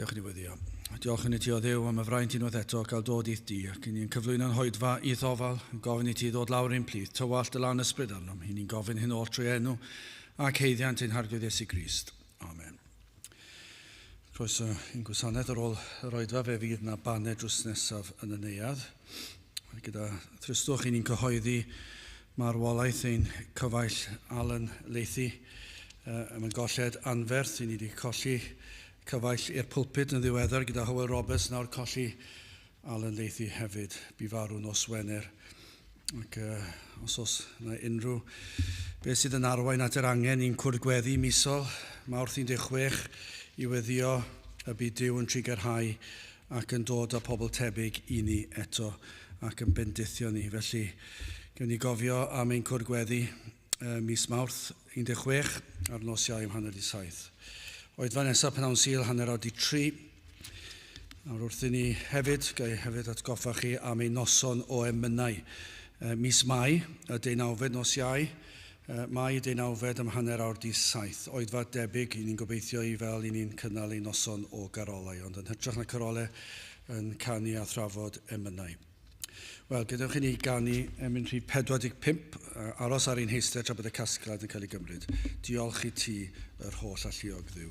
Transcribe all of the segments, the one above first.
Diolch i ni weddio. Diolch i ni ti o Dduw am y fraint unwaith eto cael dod i'th di ac i ni'n cyflwyno'n hoedfa i'th ofal yn gofyn i ti ddod lawr i'n plith, tywallt dy lan ysbryd arnom. I ni'n gofyn hyn oll trwy enw ac haeddiant ein Harglwydd Iesu Grist. Amen. Croeso i'n gwasanaeth ar ôl yr oedfa, fe fydd na baned drws nesaf yn y neuadd. Gyda thristwch i ni'n cyhoeddi marwolaeth ein cyfaill Alan Leithi. Mae'n golled anferth i ni wedi colli cyfaill i'r pulpit yn ddiweddar gyda Hywel Roberts, nawr colli Alan Leithi hefyd, bu farw nos Wener. Ac os oes yna unrhyw beth sydd yn arwain at yr angen i'n cwrdd gweddi misol, Mawrth 16, i weddio y byd Duw yn trugarhau ac yn dod â pobl tebyg i ni eto ac yn bendithio ni. Felly, gewn ni gofio am ein cwrdd gweddi mis Mawrth 16 ar nos Iau am 6:30. Oedfa nesaf pnawn Sul 2:30. Nawr wrth i ni hefyd, gai hefyd atgoffa chi am ein noson o emynau. Mis Mai, y 19fed nos Iau, Mai y 19fed am 6:30. Oedfa debyg i ni'n gobeithio i fel i ni'n cynnal ein noson o garolau, ond yn hytrach na carolau yn canu a thrafod emynau. Wel, gadewch i ni ganu emyn rhif 45, aros ar ein heistedd tra bod y casgliad yn cael ei gymryd. Diolch i ti, yr holl alluog Dduw.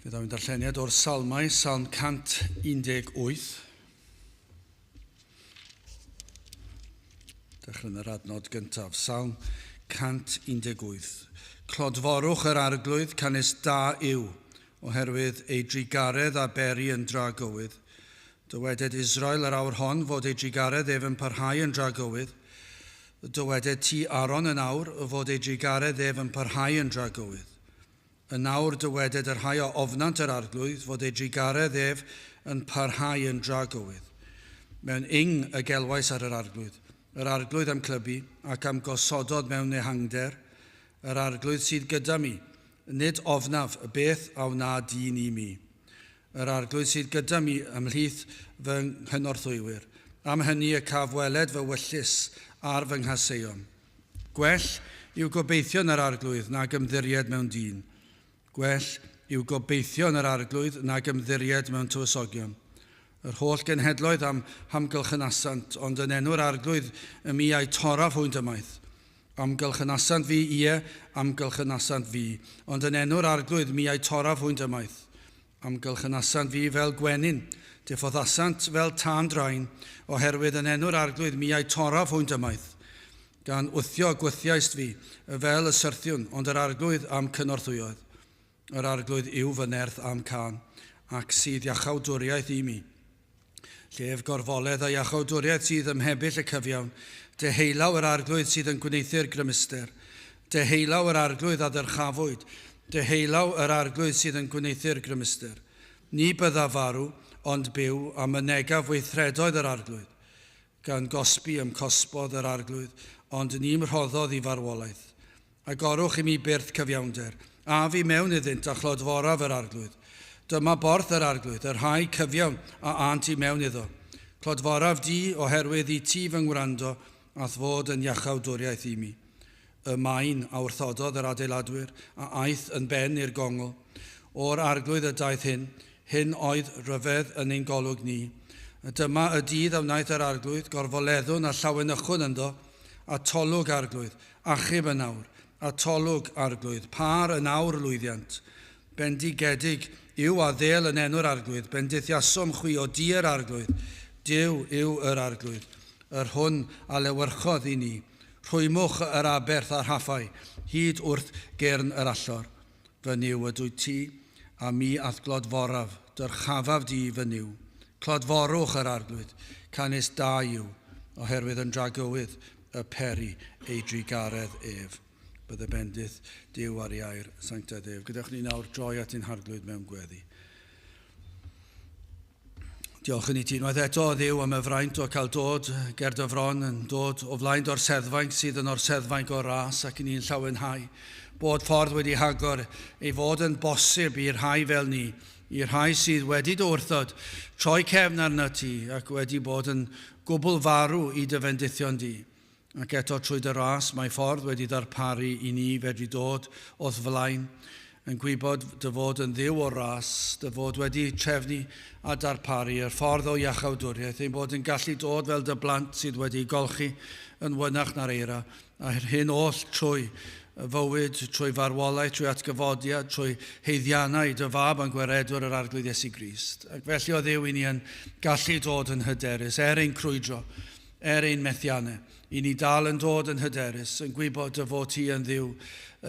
Fe ddaw'n darlleniad o'r Salmau, Salm 118. Dechrau yn yr adnod gyntaf, Salm 118. Clodforwch yr arglwydd canys da yw, oherwydd ei drugaredd a beri yn dragywydd. Dyweded Israel yr awr hon fod ei drugaredd ef yn parhau yn dragywydd. Dyweded ti Aaron yn awr fod ei drugaredd ef yn parhau yn dragywydd. Yn awr dyweded y rhai a ofnant yr arglwydd fod ei drugaredd ef yn parhau yn dragywydd. Mewn ing y gelwais ar yr arglwydd, yr arglwydd am clybu ac am gosododd mewn ehangder, yr arglwydd sydd gyda mi, nid ofnaf y beth a wna dyn i mi. Yr arglwydd sydd gyda mi ymhlith fy nghynorthwywyr, am hynny y caf weled fy wyllys ar fy nghaseion. Gwell yw gobeithio yn yr arglwydd nag ymddiried mewn dyn. Gwell yw gobeithio yn yr arglwydd nag ymddiried mewn tywysogion. Yr holl genhedloedd am hamgylchynasant, ond yn enw'r arglwydd y mi a'i toraf hwynt ymaith. Amgylchynasant fi, ie, amgylchynasant fi, ond yn enw'r arglwydd mi a'i toraf hwynt ymaith. Amgylchynasant fi fel gwenyn, diffoddasant fel tân drain, oherwydd yn enw'r arglwydd mi a'i toraf hwynt ymaith. Gan wthio gwthiaist fi, fel y syrthiwn, ond yr arglwydd a'm cynorthwyodd. Yr arglwydd yw fy nerth a'm cân, ac sydd iachawdwriaeth i mi. Llef gorfoledd a iachawdwriaeth sydd ym mhebyll y cyfiawn, deheullaw yr arglwydd sydd yn gwneuthur grymuster. Deheullaw yr arglwydd a ddyrchafwyd, deheullaw yr arglwydd sydd yn gwneuthur grymuster. Ni byddaf farw, ond byw, a mynegaf weithredoedd yr arglwydd. Gan gosbi ym cosbodd yr arglwydd, ond ni'm rhoddodd i farwolaeth. Agorwch i mi byrth cyfiawnder, af i mewn iddynt a chlodforaf yr arglwydd. Dyma borth yr arglwydd, y rhai cyfiawn a ânt i mewn iddo. Clodforaf di, oherwydd i ti fy ngwrando, a'th fod yn iachawdwriaeth i mi. Y maen a wrthododd yr adeiladwyr, a aeth yn ben i'r gongl. O'r arglwydd y daeth hyn, hyn oedd rhyfedd yn ein golwg ni. Dyma y dydd a wnaeth yr arglwydd, gorfoleddwn a llawenychwn ynddo, atolwg arglwydd, achub yn awr, atolwg arglwydd, pâr yn awr lwyddiant. Bendigedig yw a ddêl yn enw'r arglwydd, bendithiasom chwi o dir arglwydd, Duw yw yr arglwydd, yr hwn a lewyrchodd i ni. Rhwymwch yr aberth a'r rhaffau, hyd wrth gyrn yr allor. Fy Nuw ydwyt ti, a mi a'th glodforaf, dyrchafaf di, fy Nuw. Clodforwch yr arglwydd, canys da yw, oherwydd yn dragywydd y peri ei drugaredd ef. Bydde bendith Duw ar ei air sanctaidd ef. Gadewch ni nawr droi at ein harglwydd mewn gweddi. Diolch yn i ti unwaith eto, Dduw, am y fraint o cael dod ger dy fron yn dod o flaen dy orseddfainc sydd yn orseddfainc o ras ac i ni'n llawenhau bod ffordd wedi hagor ei fod yn bosib i'r rhai fel ni, i'r rhai sydd wedi dy wrthod, troi cefn arnat ti ac wedi bod yn gwbl farw i dy fendithion di. Ac eto trwy dy ras mae ffordd wedi ddarparu i ni fedru dod o'th flaen, yn gwybod dy fod yn Dduw o ras, dy fod wedi trefnu a darparu yr ffordd o iachawdwriaeth, ein bod yn gallu dod fel dy blant sydd wedi golchi yn wynach na'r eira, a hyn oll trwy fywyd, trwy farwolaeth, trwy atgyfodiad, trwy haeddiannau dy fab a'n gwaredwr yr Arglwydd Iesu Grist. Ac felly o Dduw i ni yn gallu dod yn hyderus er ein crwydro, Er ein methiannau, i ni dal yn dod yn hyderus, yn gwybod dy fod ti yn Dduw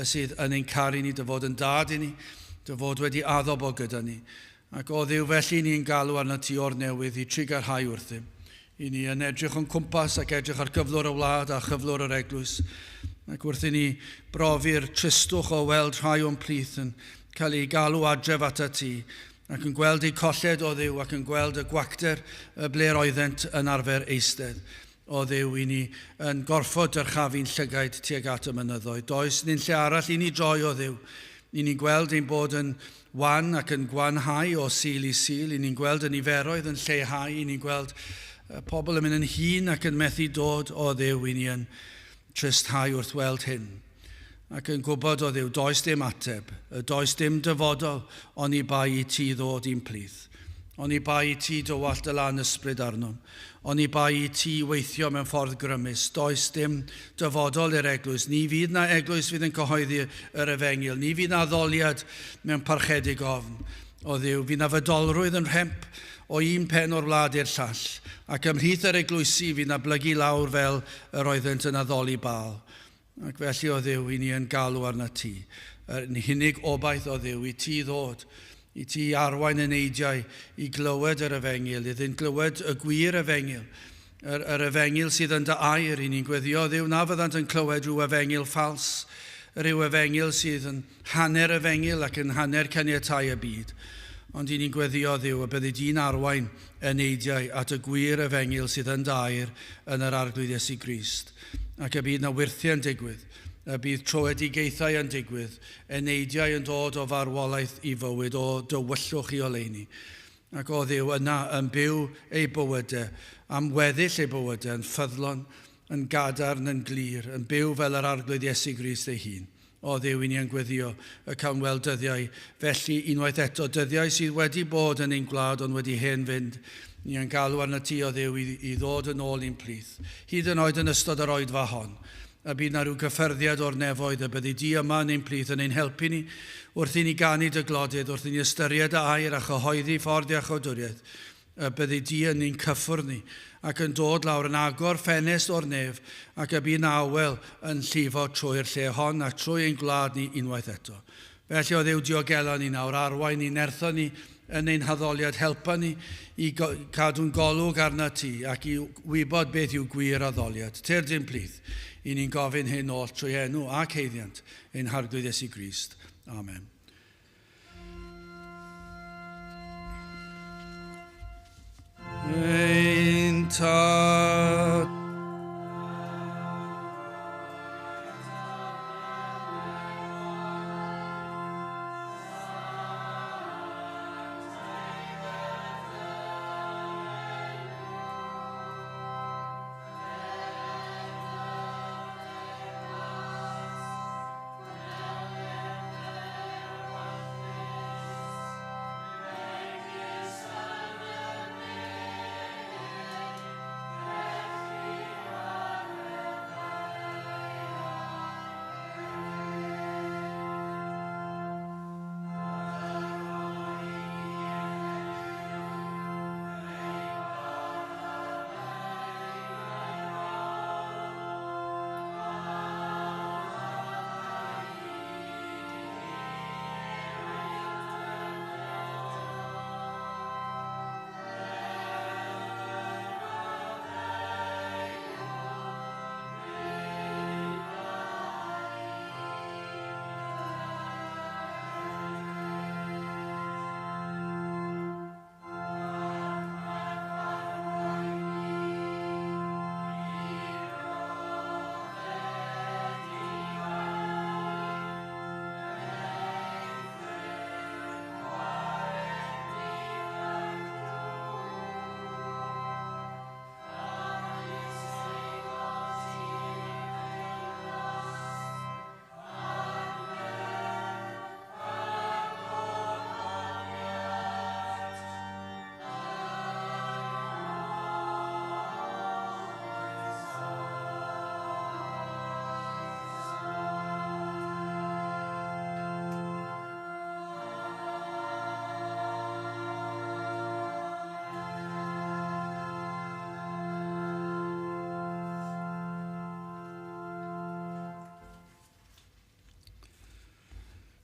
sydd yn ein caru ni, dy fod yn dad i ni, dy fod wedi addo bod gyda ni. Ac o Dduw, felly ni'n galw arnat ti o'r newydd i trugarhau wrthym. I ni yn edrych o'n cwmpas ac edrych ar gyflwr y wlad a chyflwr yr eglwys. Ac wrth i ni brofi'r tristwch o weld rhai o'n plith yn cael eu galw adref atat ti, ac yn gweld eu colled o Dduw ac yn gweld y gwacter y ble'r oeddent yn arfer eistedd. O Dduw, i ni yn gorfod dyrchafu'n llygaid tuag at y mynyddoedd. Does nunlle arall i ni droi o Dduw. I ni'n gweld ein bod yn wan ac yn gwanhau o Sul i Sul. I ni'n gweld y niferoedd yn lleihau. I ni'n gweld pobl yn mynd yn hŷn ac yn methu dod o Dduw. I ni yn tristhau wrth weld hyn. Ac yn gwybod, o Dduw, does dim ateb, y does dim dyfodol oni bai i ti ddod i'n plith. Oni bai i ti dywallt dy lan ysbryd arnom. Oni bai i ti weithio mewn ffordd grymus. Does dim dyfodol i'r eglwys. Ni fydd na eglwys fydd yn cyhoeddi yr efengyl. Ni fydd na addoliad mewn parchedig ofn. O Dduw, fydd 'na fydolrwydd yn rhemp o un pen o'r wlad i'r llall, ac ymhlith yr eglwysi fydd 'na blygu lawr fel yr oeddent yn addoli Baal. Ac felly, o Dduw, i ni yn galw arnat ti. Yr unig obaith, o Dduw, i ti ddod, i ti arwain eneidiau i glywed yr efengyl, iddynt glywed y gwir efengyl, yr efengyl sydd yn dy air. I ni'n gweddio, Dduw, na fyddant yn clywed rhyw efengyl ffals, rhyw efengyl sydd yn hanner efengyl ac yn hanner caniatau y byd. Ond i ni'n gweddio, Dduw, y byddi di'n arwain eneidiau at y gwir efengyl sydd yn dy air yn yr Arglwydd Iesu Grist. Ac y bydd 'na wyrthiau'n digwydd, y bydd troedigaethau yn digwydd, eneidiau yn dod o farwolaeth i fywyd, o dywyllwch i oleuni. Ac o Dduw, yna yn byw eu bywydau, am weddill eu bywydau, yn ffyddlon, yn gadarn, yn glir, yn byw fel yr Arglwydd Iesu Grist ei hun. O Dduw, i ni yn gweddio y cawn weld dyddiau felly unwaith eto, dyddiau sydd wedi bod yn ein gwlad ond wedi hen fynd. Ni yn galw arnat ti, o Dduw, i ddod yn ôl i'n plith, hyd yn oed yn ystod yr oedfa hon. Y bydd 'na rhyw gyffyrddiad o'r nefoedd, y byddi di yma yn ein plith yn ein helpu ni wrth i ni ganu dy glodydd, wrth i ni ystyried dy air a chyhoeddi ffordd iachawdwriaeth, y byddi di yn ein cyffwrdd ni ac yn dod lawr yn agor ffenest o'r nef ac y bydd 'na awel yn llifo trwy'r lle hon a trwy ein gwlad ni unwaith eto. Felly, o Dduw, diogela ni nawr, arwain ni, nertho ni yn ein haddoliad, helpa ni i cadw'n golwg arnat ti ac i wybod beth yw gwir addoliad. Tyrd i'n plith, i ni'n gofyn hyn oll trwy enw ac haeddiant ein Harglwydd Iesu Grist. Amen. Ein Tad.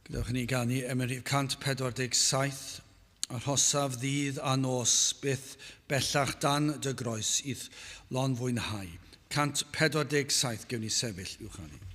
Gadewch i ni ganu emyn rhif 147, Arhosaf ddydd a nos, byth bellach dan dy groes i'th lon fwynhau. 147, gewn ni sefyll i'w chanu.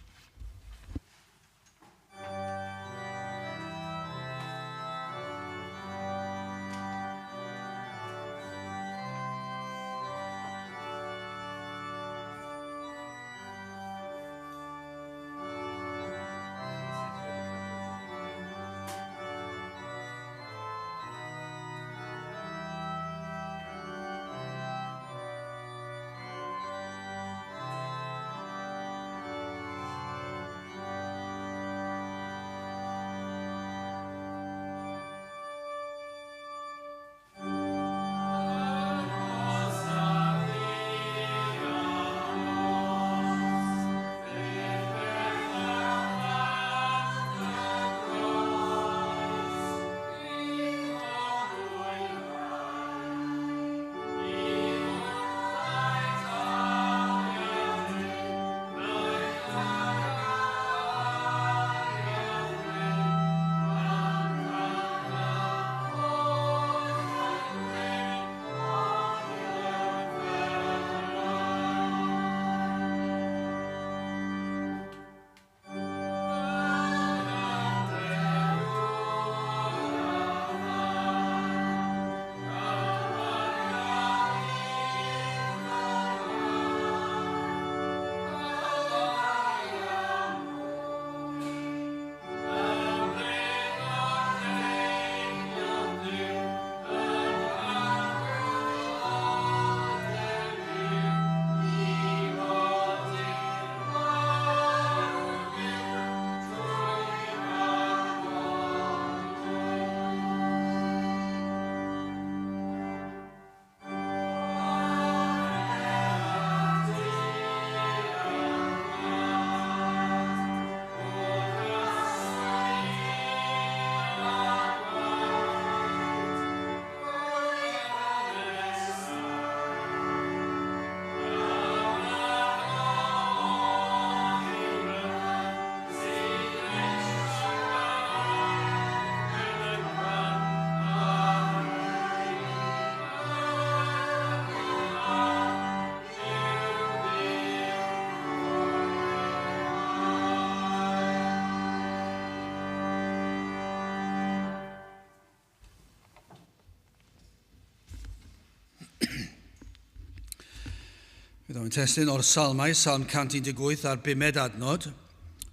Bydd o'n testun o'r Salmau, Salm 118 a'r bumed adnod,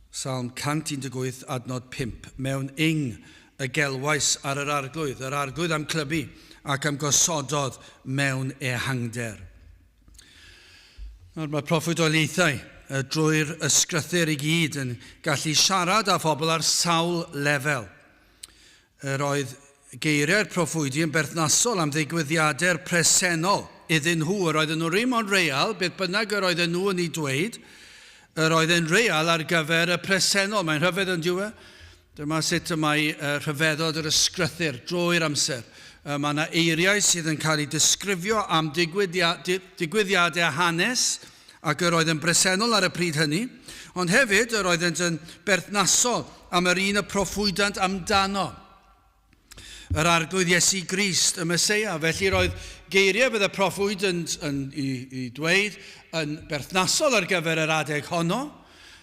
Salm 118 adnod 5. Mewn ing y gelwais ar yr arglwydd, yr arglwydd am clybu ac am gosododd mewn ehangder. Nawr mae proffwydoliaethau drwy'r ysgrythyr i gyd yn gallu siarad â phobl ar sawl lefel. Yr oedd geiriau'r proffwydi yn berthnasol am ddigwyddiadau'r presennol iddyn nhw. Yr oedden nhw ddim ond real, beth bynnag yr oedden nhw yn ei dweud, yr oedd e'n real ar gyfer y presennol. Mae'n rhyfedd yn diwe. Dyma sut y mae rhyfeddod yr ysgrythyr drwy'r amser. Mae yna eiriau sydd yn cael eu disgrifio am digwyddiadau hanes ac yr oedd yn bresennol ar y pryd hynny, ond hefyd yr oeddent yn berthnasol am yr un y proffwydant amdano, yr Arglwydd Iesu Grist, y Meseia. Felly roedd geiriau bydd y proffwyd yn, yn, i, i dweud yn berthnasol ar gyfer yr adeg honno,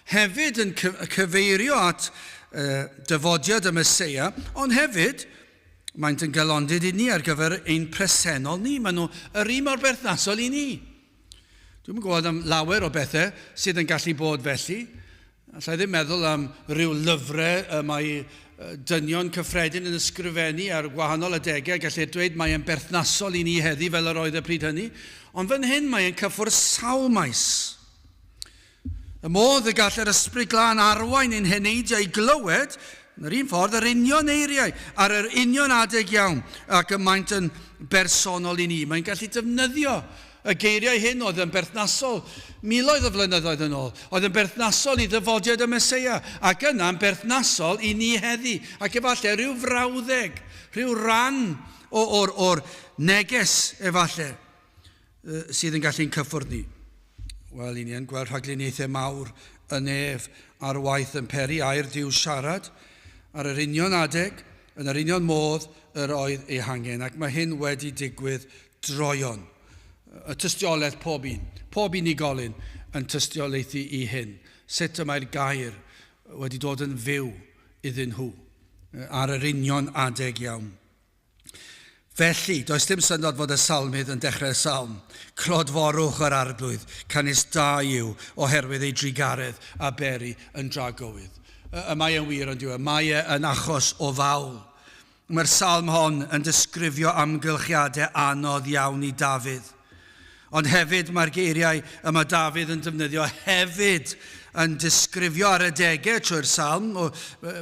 hefyd yn cyfeirio at uh, dyfodiad y Meseia, ond hefyd maent yn galondid i ni ar gyfer ein presennol ni. Maen nhw yr un mor berthnasol i ni. Dwi'm yn gwybod am lawer o bethau sydd yn gallu bod felly. Alla i ddim meddwl am ryw lyfrau y mae dynion cyffredin yn ysgrifennu ar gwahanol adegau, gellir dweud mae e'n berthnasol i ni heddi fel yr oedd y pryd hynny, ond fan hyn mae e'n cyffwrdd sawl maes. Y modd y gall yr Ysbryd Glân arwain ein heneidiau i glywed, yn yr un ffordd, yr union eiriau ar yr union adeg iawn, ac y maent yn bersonol i ni. Mae'n gallu defnyddio y geiriau hyn oedd yn berthnasol miloedd o flynyddoedd yn ôl, oedd yn berthnasol i ddyfodiad y Meseia, ac yna'n berthnasol i ni heddi, ac efallai rhyw frawddeg, rhyw ran o'r, or neges efallai sydd yn gallu'n cyffwrdd ni. Wel, i ni yn gweld rhagluniaethau mawr y nef ar waith yn peri air Duw siarad ar yr union adeg, yn yr union modd yr oedd ei hangen, ac mae hyn wedi digwydd droeon. Y tystiolaeth pob un, pob unigolyn yn tystiolaethu i hyn, sut y mae'r gair wedi dod yn fyw iddyn nhw ar yr union adeg iawn. Felly, does dim syndod fod y salmydd yn dechrau'r salm, Clodforwch yr arglwydd, canys da yw, oherwydd ei drugaredd a beri yn dragywydd. Y mae e'n wir, ond yw e? Mae e yn achos o fawl. Mae'r salm hon yn disgrifio amgylchiadau anodd iawn i Dafydd. Ond hefyd mae'r geiriau y mae Dafydd yn defnyddio hefyd yn disgrifio ar adegau trwy'r salm. O,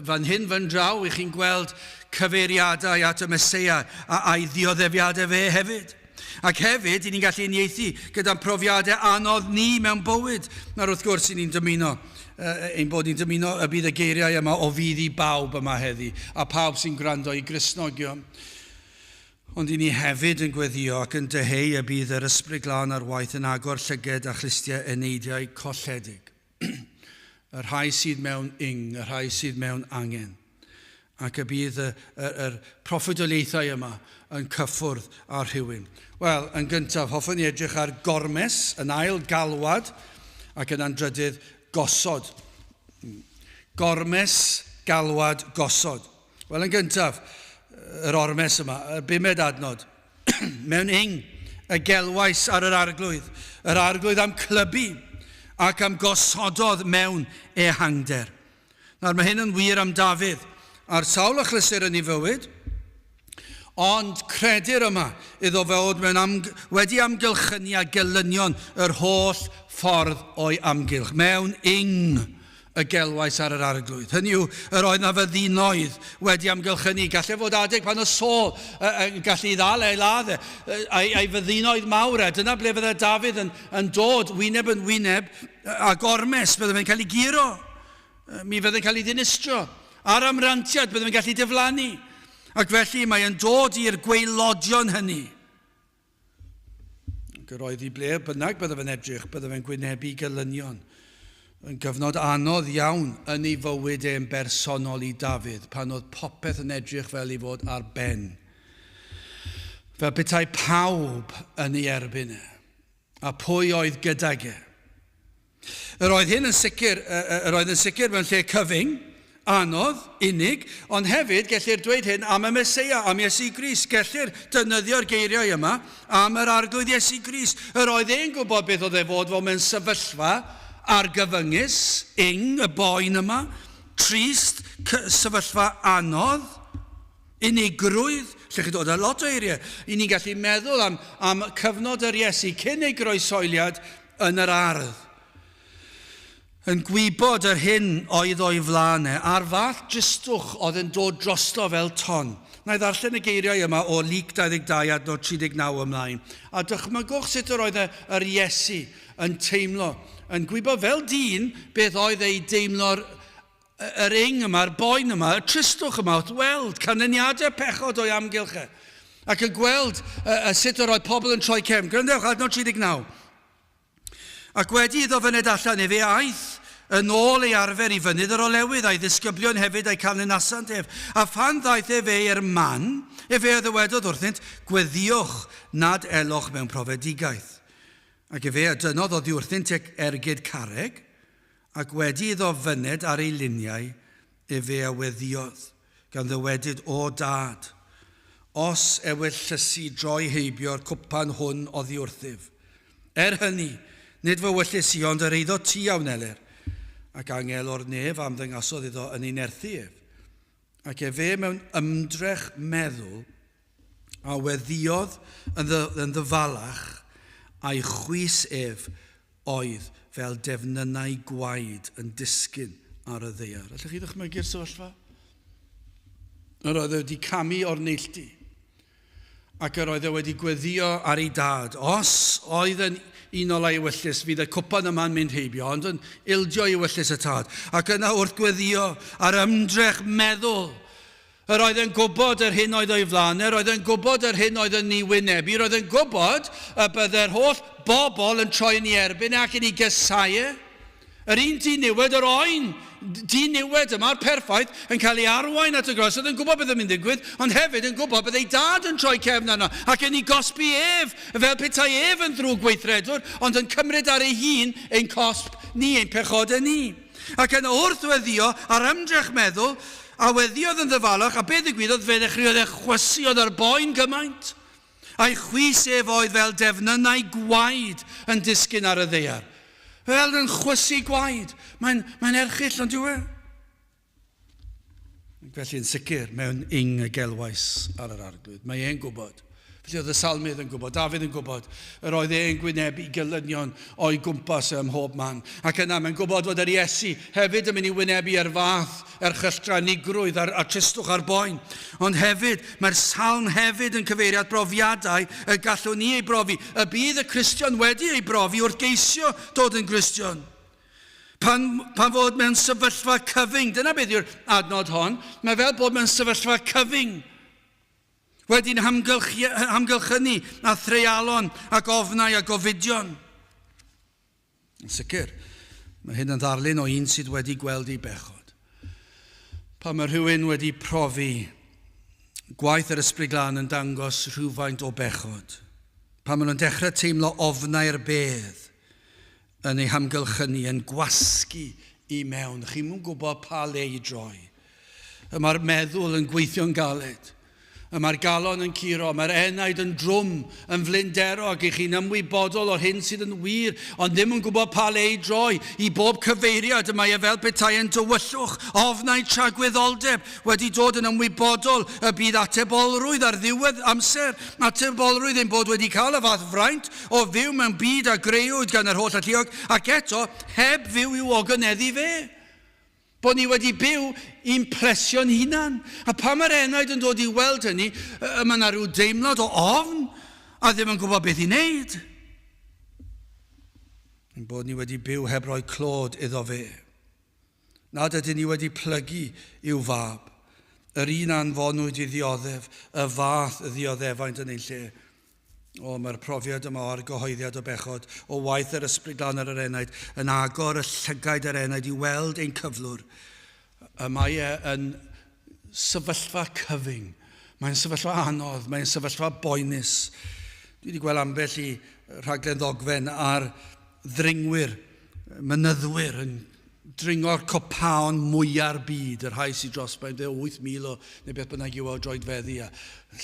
fan hyn, fan draw, i chi'n gweld cyfeiriadau at y Meseia a'i ddioddefiadau fe hefyd. Ac hefyd, i ni'n gallu uniaethu gyda'n profiadau anodd ni mewn bywyd. Nawr, wrth gwrs, i ni'n dymuno, ein bod ni'n dymuno y bydd y geiriau yma o fudd i bawb yma heddi, a pawb sy'n gwrando i Gristnogion. Ond i ni hefyd yn gweddio ac yn dyheu y bydd yr Ysbryd Glân ar waith yn agor llyged a chlustiau eneidiau colledig. y rhai sydd mewn ing, y rhai sydd mewn angen. Ac y bydd y, y, yr proffwydoliaethau yma yn cyffwrdd â rhywun. Wel, yn gyntaf, hoffwn i edrych ar gormes, yn ail galwad, ac yna'n drydydd gosod. Gormes, galwad, gosod. Wel, yn gyntaf, yr ormes yma, y bumed adnod. Mewn ing, y gelwais ar yr arglwydd, yr arglwydd am clybu ac am gosododd mewn ehangder. Nawr, mae hyn yn wir am Dafydd a'r sawl achlysur yn ei fywyd, ond credir yma iddo fod mewn am, wedi amgylchynu â gelynion yr holl ffordd o'i amgylch, mewn ing y gelwais ar yr arglwydd. Hynny yw, yr oedd na fyddinoedd wedi amgylchynu. Gallai fod adeg pan oedd Saul yn gallu ddal ei ladd e, a'i, a'i fyddinoedd mawr e. Dyna ble fydde Dafydd yn, yn dod wyneb yn wyneb a gormes, bydde fe'n cael ei guro. Mi fydde'n cael ei ddinistro. Ar amrantiad bydde fe'n gallu diflannu. Ac felly mae e'n dod i'r gwaelodion hynny. Ac yr oedd i ble bynnag bydde fe'n edrych, bydde fe'n gwynebu gelynion. Yn gyfnod anodd iawn yn ei fywyd e'n bersonol i Dafydd, pan oedd popeth yn edrych fel ei fod ar ben. Fel petai pawb yn ei erbyn e. A pwy oedd gydag e? Yr oedd hyn yn sicr, yr oedd yn sicr mewn lle cyfyng, anodd, unig, ond hefyd gellir dweud hyn am y Meseia, am Iesu Grist. Gellir defnyddio'r geiriau yma am yr Arglwydd Iesu Grist. Yr oedd e'n gwybod beth oedd e fod fel mewn sefyllfa argyfyngus, ing, y boen yma, trist, sefyllfa anodd, unigrwydd, lle chi dod â lot o eiriau. I ni'n gallu meddwl am, am cyfnod yr Iesu cyn ei groesoeliad yn yr ardd. Yn gwybod yr hyn oedd o'i flaen e, a'r fath dristwch oedd yn dod drosto fel ton. Na i ddarllen y geiriau yma o Luc 22 adnod 39 ymlaen, a dychmygwch sut yr oedd yr Iesu yn teimlo, yn gwybod fel dyn beth oedd ei deimlo'r yr ing yma, yr boen yma, y tristwch yma wrth weld canlyniadau pechod o'i amgylch e, ac yn gweld uh, sut yr oedd pobl yn troi cefn. Gwrandewch, adnod 39. Ac wedi iddo fyned allan, efe aeth yn ôl ei arfer i fynydd yr olewydd, a'i ddisgyblion hefyd a'i canlynasant ef. A phan ddaeth efe i'r man, efe a ddywedodd wrthynt, Gweddïwch nad eloch mewn profedigaeth. Ac efe a dynnodd oddi wrthynt ergyd carreg, ac wedi iddo fyned ar ei liniau, efe a weddïodd, gan ddywedyd, O Dad, os ewyllysi droi heibio'r cwpan hwn oddi wrthyf. Er hynny, nid fy wyllys i, ond yr eiddo ti a wnelir. Ac angel o'r nef a ymddangosodd iddo yn ei nerthu ef. Ac efe mewn ymdrech meddwl a weddïodd yn, ddy, yn ddyfalach, a'i chwys ef oedd fel defnynnau gwaed yn disgyn ar y ddaear. Allwch chi ddychmygu'r sefyllfa? Yr oedd e wedi camu o'r neilltu, ac yr oedd e wedi gweddio ar ei dad. Os oedd yn unol a'i ewyllys, fydd y cwpan yma'n mynd heibio, ond yn ildio i ewyllys y tad. Ac yna wrth gweddio ar ymdrech meddwl, Yr oedd yn gwybod yr hyn oedd o'i flaen, yr oedd yn gwybod yr hyn oedd yn ei wynebu, yr oedd yn gwybod y bydde'r holl bobl yn troi yn ei erbyn ac yn ei gysau e. Yr un diniwed, yr oen diniwed yma'r perffaith, yn cael ei arwain at y groes, oedd yn gwybod beth yn mynd digwydd, ond hefyd yn gwybod bydd ei dad yn troi cefn arno ac yn ei gosbi ef, fel petai ef yn ddrwg gweithredwr, ond yn cymryd ar ei hun ein cosb ni, ein pechodau ni. Ac yna wrth weddio ar ymdrech meddwl, a weddiodd yn ddyfalach, a beth ddigwyddodd, fe ddechreuodd e chwysu, oedd ar boen gymaint. A'i chwys ef oedd fel defnynnau gwaed yn disgyn ar y ddaear. Fel yn chwysu gwaed. Mae'n mae erchyll, ond yw e? Felly yn sicr, mewn ing y gelwais ar yr arglwydd. Mae e'n gwybod. Felly oedd y salmydd yn gwybod, Dafydd yn gwybod, yr oedd e'n gwynebu gelynion o'i gwmpas ym mhob man. Ac yna mae'n gwybod fod yr Iesu hefyd yn mynd i wynebu yr fath erchylltra, nigrwydd a'r, a'r tristwch a'r boen. Ond hefyd, mae'r salm hefyd yn cyfeirio at brofiadau y gallwn ni ei brofi, y bydd y Cristion wedi ei brofi wrth geisio dod yn Gristion. Pan, pan fod mewn sefyllfa cyfyng, dyna beth yw'r adnod hon, mae fel bod mewn sefyllfa cyfyng. Wedi'n hamgylchynu â threialon ac ofnau a gofidion. Yn sicr, mae hyn yn ddarlun o un sydd wedi gweld ei bechod. Pan mae rhywun wedi profi gwaith yr Ysbryd Glân yn dangos rhywfaint o bechod, pan maen nhw'n dechrau teimlo ofnau'r bedd yn ei hamgylchynu, yn gwasgu i mewn, chi'n mwyn gwybod pa le i droi. Y mae'r meddwl yn gweithio'n galed. Y mae'r galon yn curo, mae'r enaid yn drwm, yn flinderog, ac i chi'n ymwybodol o'r hyn sydd yn wir, ond ddim yn gwybod pa le i droi. I bob cyfeiriad, y mae e fel petai yn dywyllwch, ofnau tragwyddoldeb, wedi dod yn ymwybodol y bydd atebolrwydd ar ddiwedd amser, atebolrwydd ein bod wedi cael y fath fraint o fyw mewn byd a greuwyd gan yr holl alluog, ac eto heb fyw i'w ogoneddu fe. Bod ni wedi byw i'n plesio'n hunan. A pan mae'r enaid yn dod i weld hynny, mae yna rhyw deimlad o ofn a ddim yn gwybod beth i wneud. Ein bod ni wedi byw heb roi clod iddo fe. Nad ydyn ni wedi plygu i'w fab, yr un anfonwyd i ddioddef, y fath ddioddefaint yn ein lle. O, mae'r profiad yma o argyhoeddiad o bechod, o waith yr Ysbryd Glân ar yr enaid, yn agor y llygaid yr enaid i weld ein cyflwr. Y mae e yn sefyllfa cyfyng. Mae'n sefyllfa anodd, mae'n sefyllfa boenus. Dwi wedi gweld ambell i rhaglen ddogfen ar ddringwyr, mynyddwyr yn dringo'r copaon mwya'r byd, y rhai sydd dros 8,000 o, neu beth bynnag yw o droedfeddi, a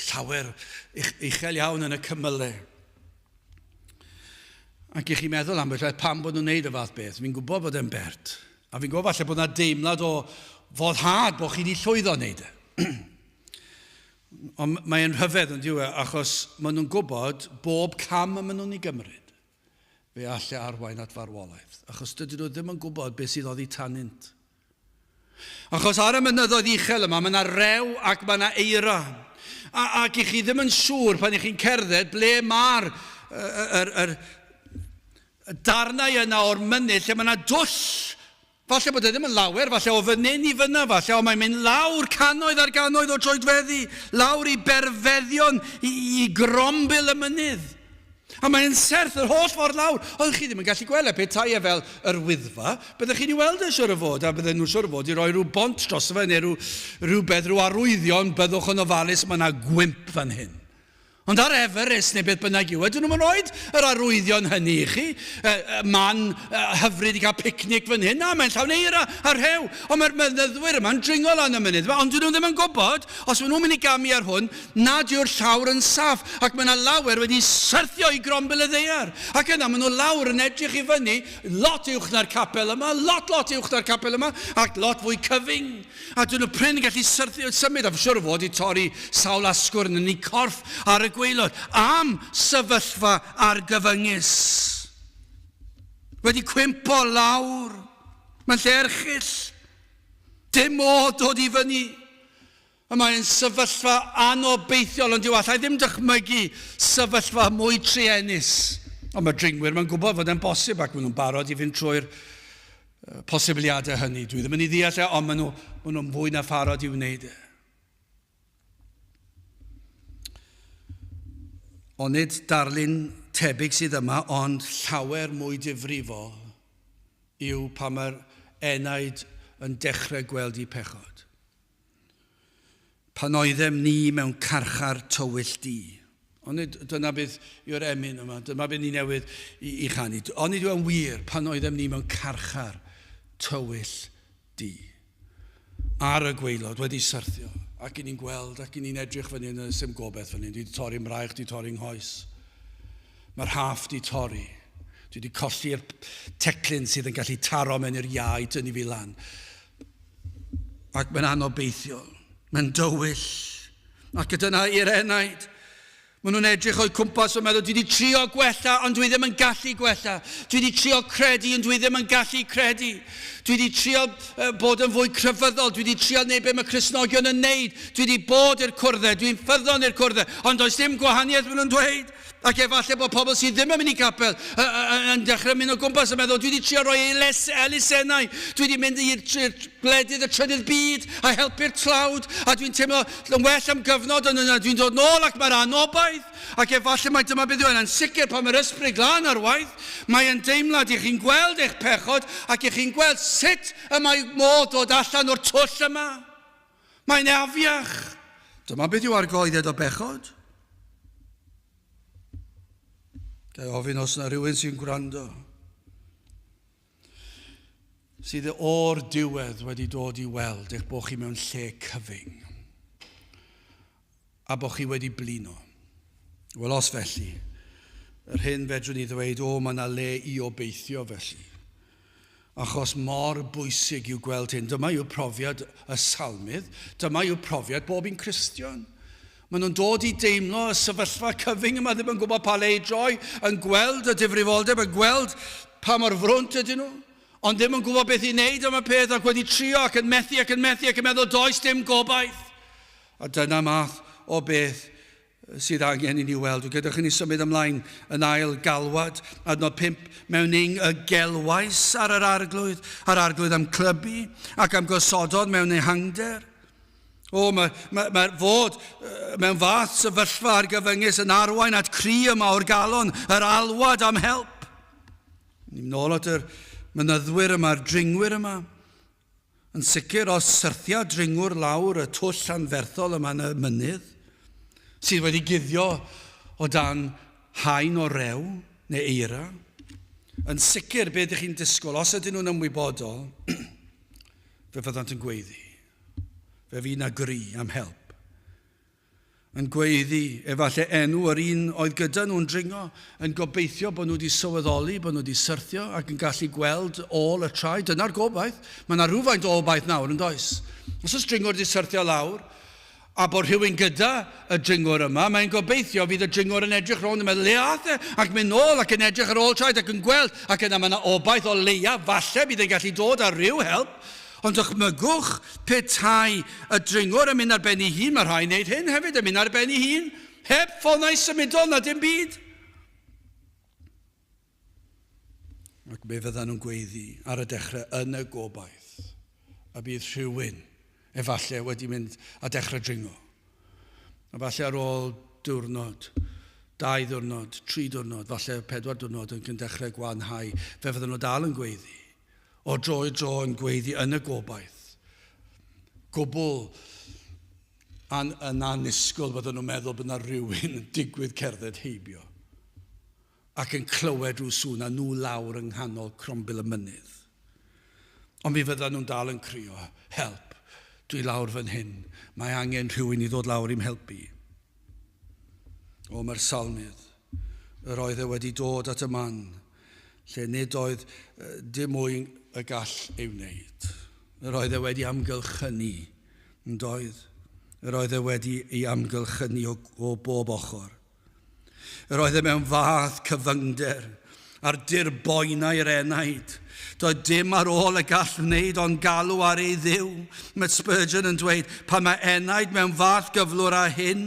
llawer uchel iawn yn y cymylau. Ac i chi meddwl am beth, pam bod nhw'n neud y fath beth? Fi'n gwybod bod e'n bert. A fi'n gwybod falle bod yna deimlad o foddhad bod chi wedi llwyddo wneud e. Ond mae'n rhyfedd yn diwy, e, achos maen nhw'n gwybod bob cam y maen nhw'n ei gymryd, fe alle arwain at farwolaeth. Achos dydyn nhw ddim yn gwybod beth sydd oddi tanynt. Achos ar y mynyddoedd uchel yma, mae yna rew ac mae yna eira. A, ac i chi ddim yn siŵr pan i chi'n cerdded ble mae'r yr, yr, y darnau yna o'r mynydd lle mae yna dwll. Falle bod e ddim yn lawer, falle o fan hyn i fyna, falle, ond mae'n mynd lawr cannoedd ar gannoedd o troedfeddi, lawr i berfeddion, i, i grombil y mynydd. A mae'n serth yr holl ffordd lawr. Ond chi ddim yn gallu gweld e, petai e fel yr Wyddfa, byddech chi'n ei weld e siwr o fod, a bydden nhw'n siwr o fod i roi rhyw bont dros fe, neu rhyw, rhywbeth, rhyw arwyddion, byddwch yn ofalus, mae yna gwymp fan hyn. Ond ar Everest neu beth bynnag yw, ydyn nhw'n rhoi yr arwyddion hynny i chi? E, man e, hyfryd i gael picnic fan hyn, na, mae'n llawn eira a rhew. Ond mae'r mynyddwyr yma'n dringo lan y mynydd, ond dyn nhw ddim yn gwybod, os maen nhw'n mynd i gamu ar hwn, nad yw'r llawr yn saff, ac mae yna lawer wedi syrthio i grombil y ddaear. Ac yna maen nhw lawr yn edrych i fyny, lot uwch na'r capel yma, lot, lot uwch na'r capel yma, ac lot fwy cyfyng. A dyn nhw prin yn gallu syrthio, symud, a siwr o fod i torri sawl asgwrn yn eu corff ar y gwaelod, am sefyllfa argyfyngus. Wedi cwympo lawr, mae'n lle erchyll. Dim modd dod i fyny. Y mae'n sefyllfa anobeithiol, ond dyw allai ddim dychmygu sefyllfa mwy truenus. Ond mae dringwyr mae'n gwybod fod e'n bosib ac maen nhw'n barod i fynd trwy'r posibiliadau hynny. Dwi ddim yn ei ddeall e, ond maen nhw, maen nhw'n fwy na pharod i wneud e. Onid darlun tebyg sydd yma, ond llawer mwy difrifol yw pan mae'r enaid yn dechrau gweld eu pechod. Pan oeddem ni mewn carchar tywyll du. Onid dyna beth yw'r emyn yma, dyma beth ni newydd i, i chanu. Onid yw'n wir pan oeddem ni mewn carchar tywyll du. Ar y gwaelod, wedi syrthio, ac i ni'n gweld, ac i ni'n edrych fyny yn y sim gobeith fyny. Dwi wedi torri mraich, dwi wedi torri nghoes. Mae'r rhaff wedi torri. Dwi wedi colli'r teclyn sydd yn gallu taro mewn i'r iau dynnu fi lan. Ac mae'n anobeithiol. Mae'n dywyll. Ac dyna i'r enaid. Maen nhw'n edrych o'u cwmpas yn meddwl, dwi wedi trio gwella, ond dwi ddim yn gallu gwella. Dwi wedi trio credu, ond dwi ddim yn gallu credu. Dwi wedi trio bod yn fwy crefyddol, dwi wedi trio neud be mae Cristnogion yn neud. Dwi wedi bod i'r cwrddau, dwi'n ffyddlon i'r cwrddau, ond does dim gwahaniaeth maen nhw'n dweud. Ac efallai bod pobl sydd ddim yn mynd i gapel yn dechrau mynd o gwmpas yn meddwl, dwi wedi trio rhoi elusennau, dwi wedi mynd i'r gwledydd y trydydd byd a helpu'r tlawd, a dwi'n teimlo yn well am gyfnod, ond yna dwi'n dod nôl ac mae'r anobaith, ac efallai mai dyma beth yw e. Yn sicr pan mae'r ysbryd glân ar waith, mae'n deimlad i chi'n gweld eich pechod ac i chi'n gweld sut y mae modd dod allan o'r twll yma. Mae'n afiach. Dyma beth yw argoeddiad o bechod. Ga i ofyn os yna rhywun sy'n gwrando sydd o'r diwedd wedi dod i weld eich bod chi mewn lle cyfyng a bod chi wedi blino. Wel, os felly, yr hyn fedrwn ni ddweud, o, mae yna le i obeithio felly. Achos mor bwysig yw gweld hyn. Dyma yw profiad y salmydd, dyma yw profiad bob un Cristion. Maen nhw'n dod i deimlo y sefyllfa cyfyng yma, ddim yn gwybod pa le i droi, yn gweld y difrifoldeb, yn gweld pa mor frwnt ydyn nhw, ond ddim yn gwybod beth i wneud am y peth ac wedi trio ac yn methu ac yn methu ac yn meddwl does dim gobaith. A dyna math o beth sydd angen i ni weld. Gadewch i ni symud ymlaen yn ail galwad, adnod 5, mewn ing y gelwais ar yr arglwydd, a'r arglwydd am clybu ac am gosododd mewn ehangder. O, mae, mae, mae fod mewn fath sefyllfa argyfyngus yn arwain at cri yma o'r galon, yr alwad am help. Ni'n nôl at yr mynyddwyr yma, yr dringwyr yma. Yn sicr, os syrthia dringwr lawr y twll anferthol yma yn y mynydd, sydd wedi guddio o dan haen o rew neu eira, Yn sicr, be ydych chi'n disgwyl, os ydyn nhw'n ymwybodol, fe fyddant yn gweiddi. Fe fydd 'na gri am help. Yn gweiddi, efallai enw yr un oedd gyda nhw'n dringo, yn gobeithio bod nhw wedi sylweddoli, bod nhw wedi syrthio ac yn gallu gweld ôl y traed. Dyna'r gobaith. Mae yna rhywfaint o obaith nawr, yn does? Os oes dringwr wedi syrthio lawr, a bod rhywun gyda y dringwr yma, mae'n gobeithio fydd y dringwr yn edrych rownd yn meddwl, le ath e? Ac mynd nôl ac yn edrych ar ôl traed ac yn gweld, ac yna mae yna obaith o leia, falle bydd e'n gallu dod â rhyw help. Ond dychmygwch petai y dringwr yn mynd ar ben ei hun, mae rhai'n neud hyn hefyd, yn mynd ar ben ei hun, heb ffonau symudol na dim byd. Ac fe fyddan nhw'n gweiddi ar y dechrau yn y gobaith y bydd rhywun efallai wedi mynd a dechrau dringo. A falle ar ôl diwrnod, dau ddiwrnod, tri diwrnod, falle pedwar diwrnod yn dechrau gwanhau, fe fyddan nhw dal yn gweiddi. O dro i dro yn gweiddi yn y gobaith. Gwbl an, yn annisgwyl bydden nhw'n meddwl bod yna rhywun yn digwydd cerdded heibio ac yn clywed rhyw sŵn a nhw lawr yng nghanol crombil y mynydd. Ond mi fyddan nhw'n dal yn crio, help, dwi lawr fan hyn, mae angen rhywun i ddod lawr i'm helpu. O, mae'r salmydd, yr oedd e wedi dod at y man lle nid oedd dim mwy y gall ei wneud. Yr oedd e wedi amgylchynu, yn doedd? Yr oedd e wedi ei amgylchynu o, o bob ochr. Yr oedd e mewn fath cyfyngder ar dir boenau'r enaid. Doedd dim ar ôl y gall wneud ond galw ar ei ddiw. Mae Spurgeon yn dweud, pan mae enaid mewn fath gyflwr â hyn,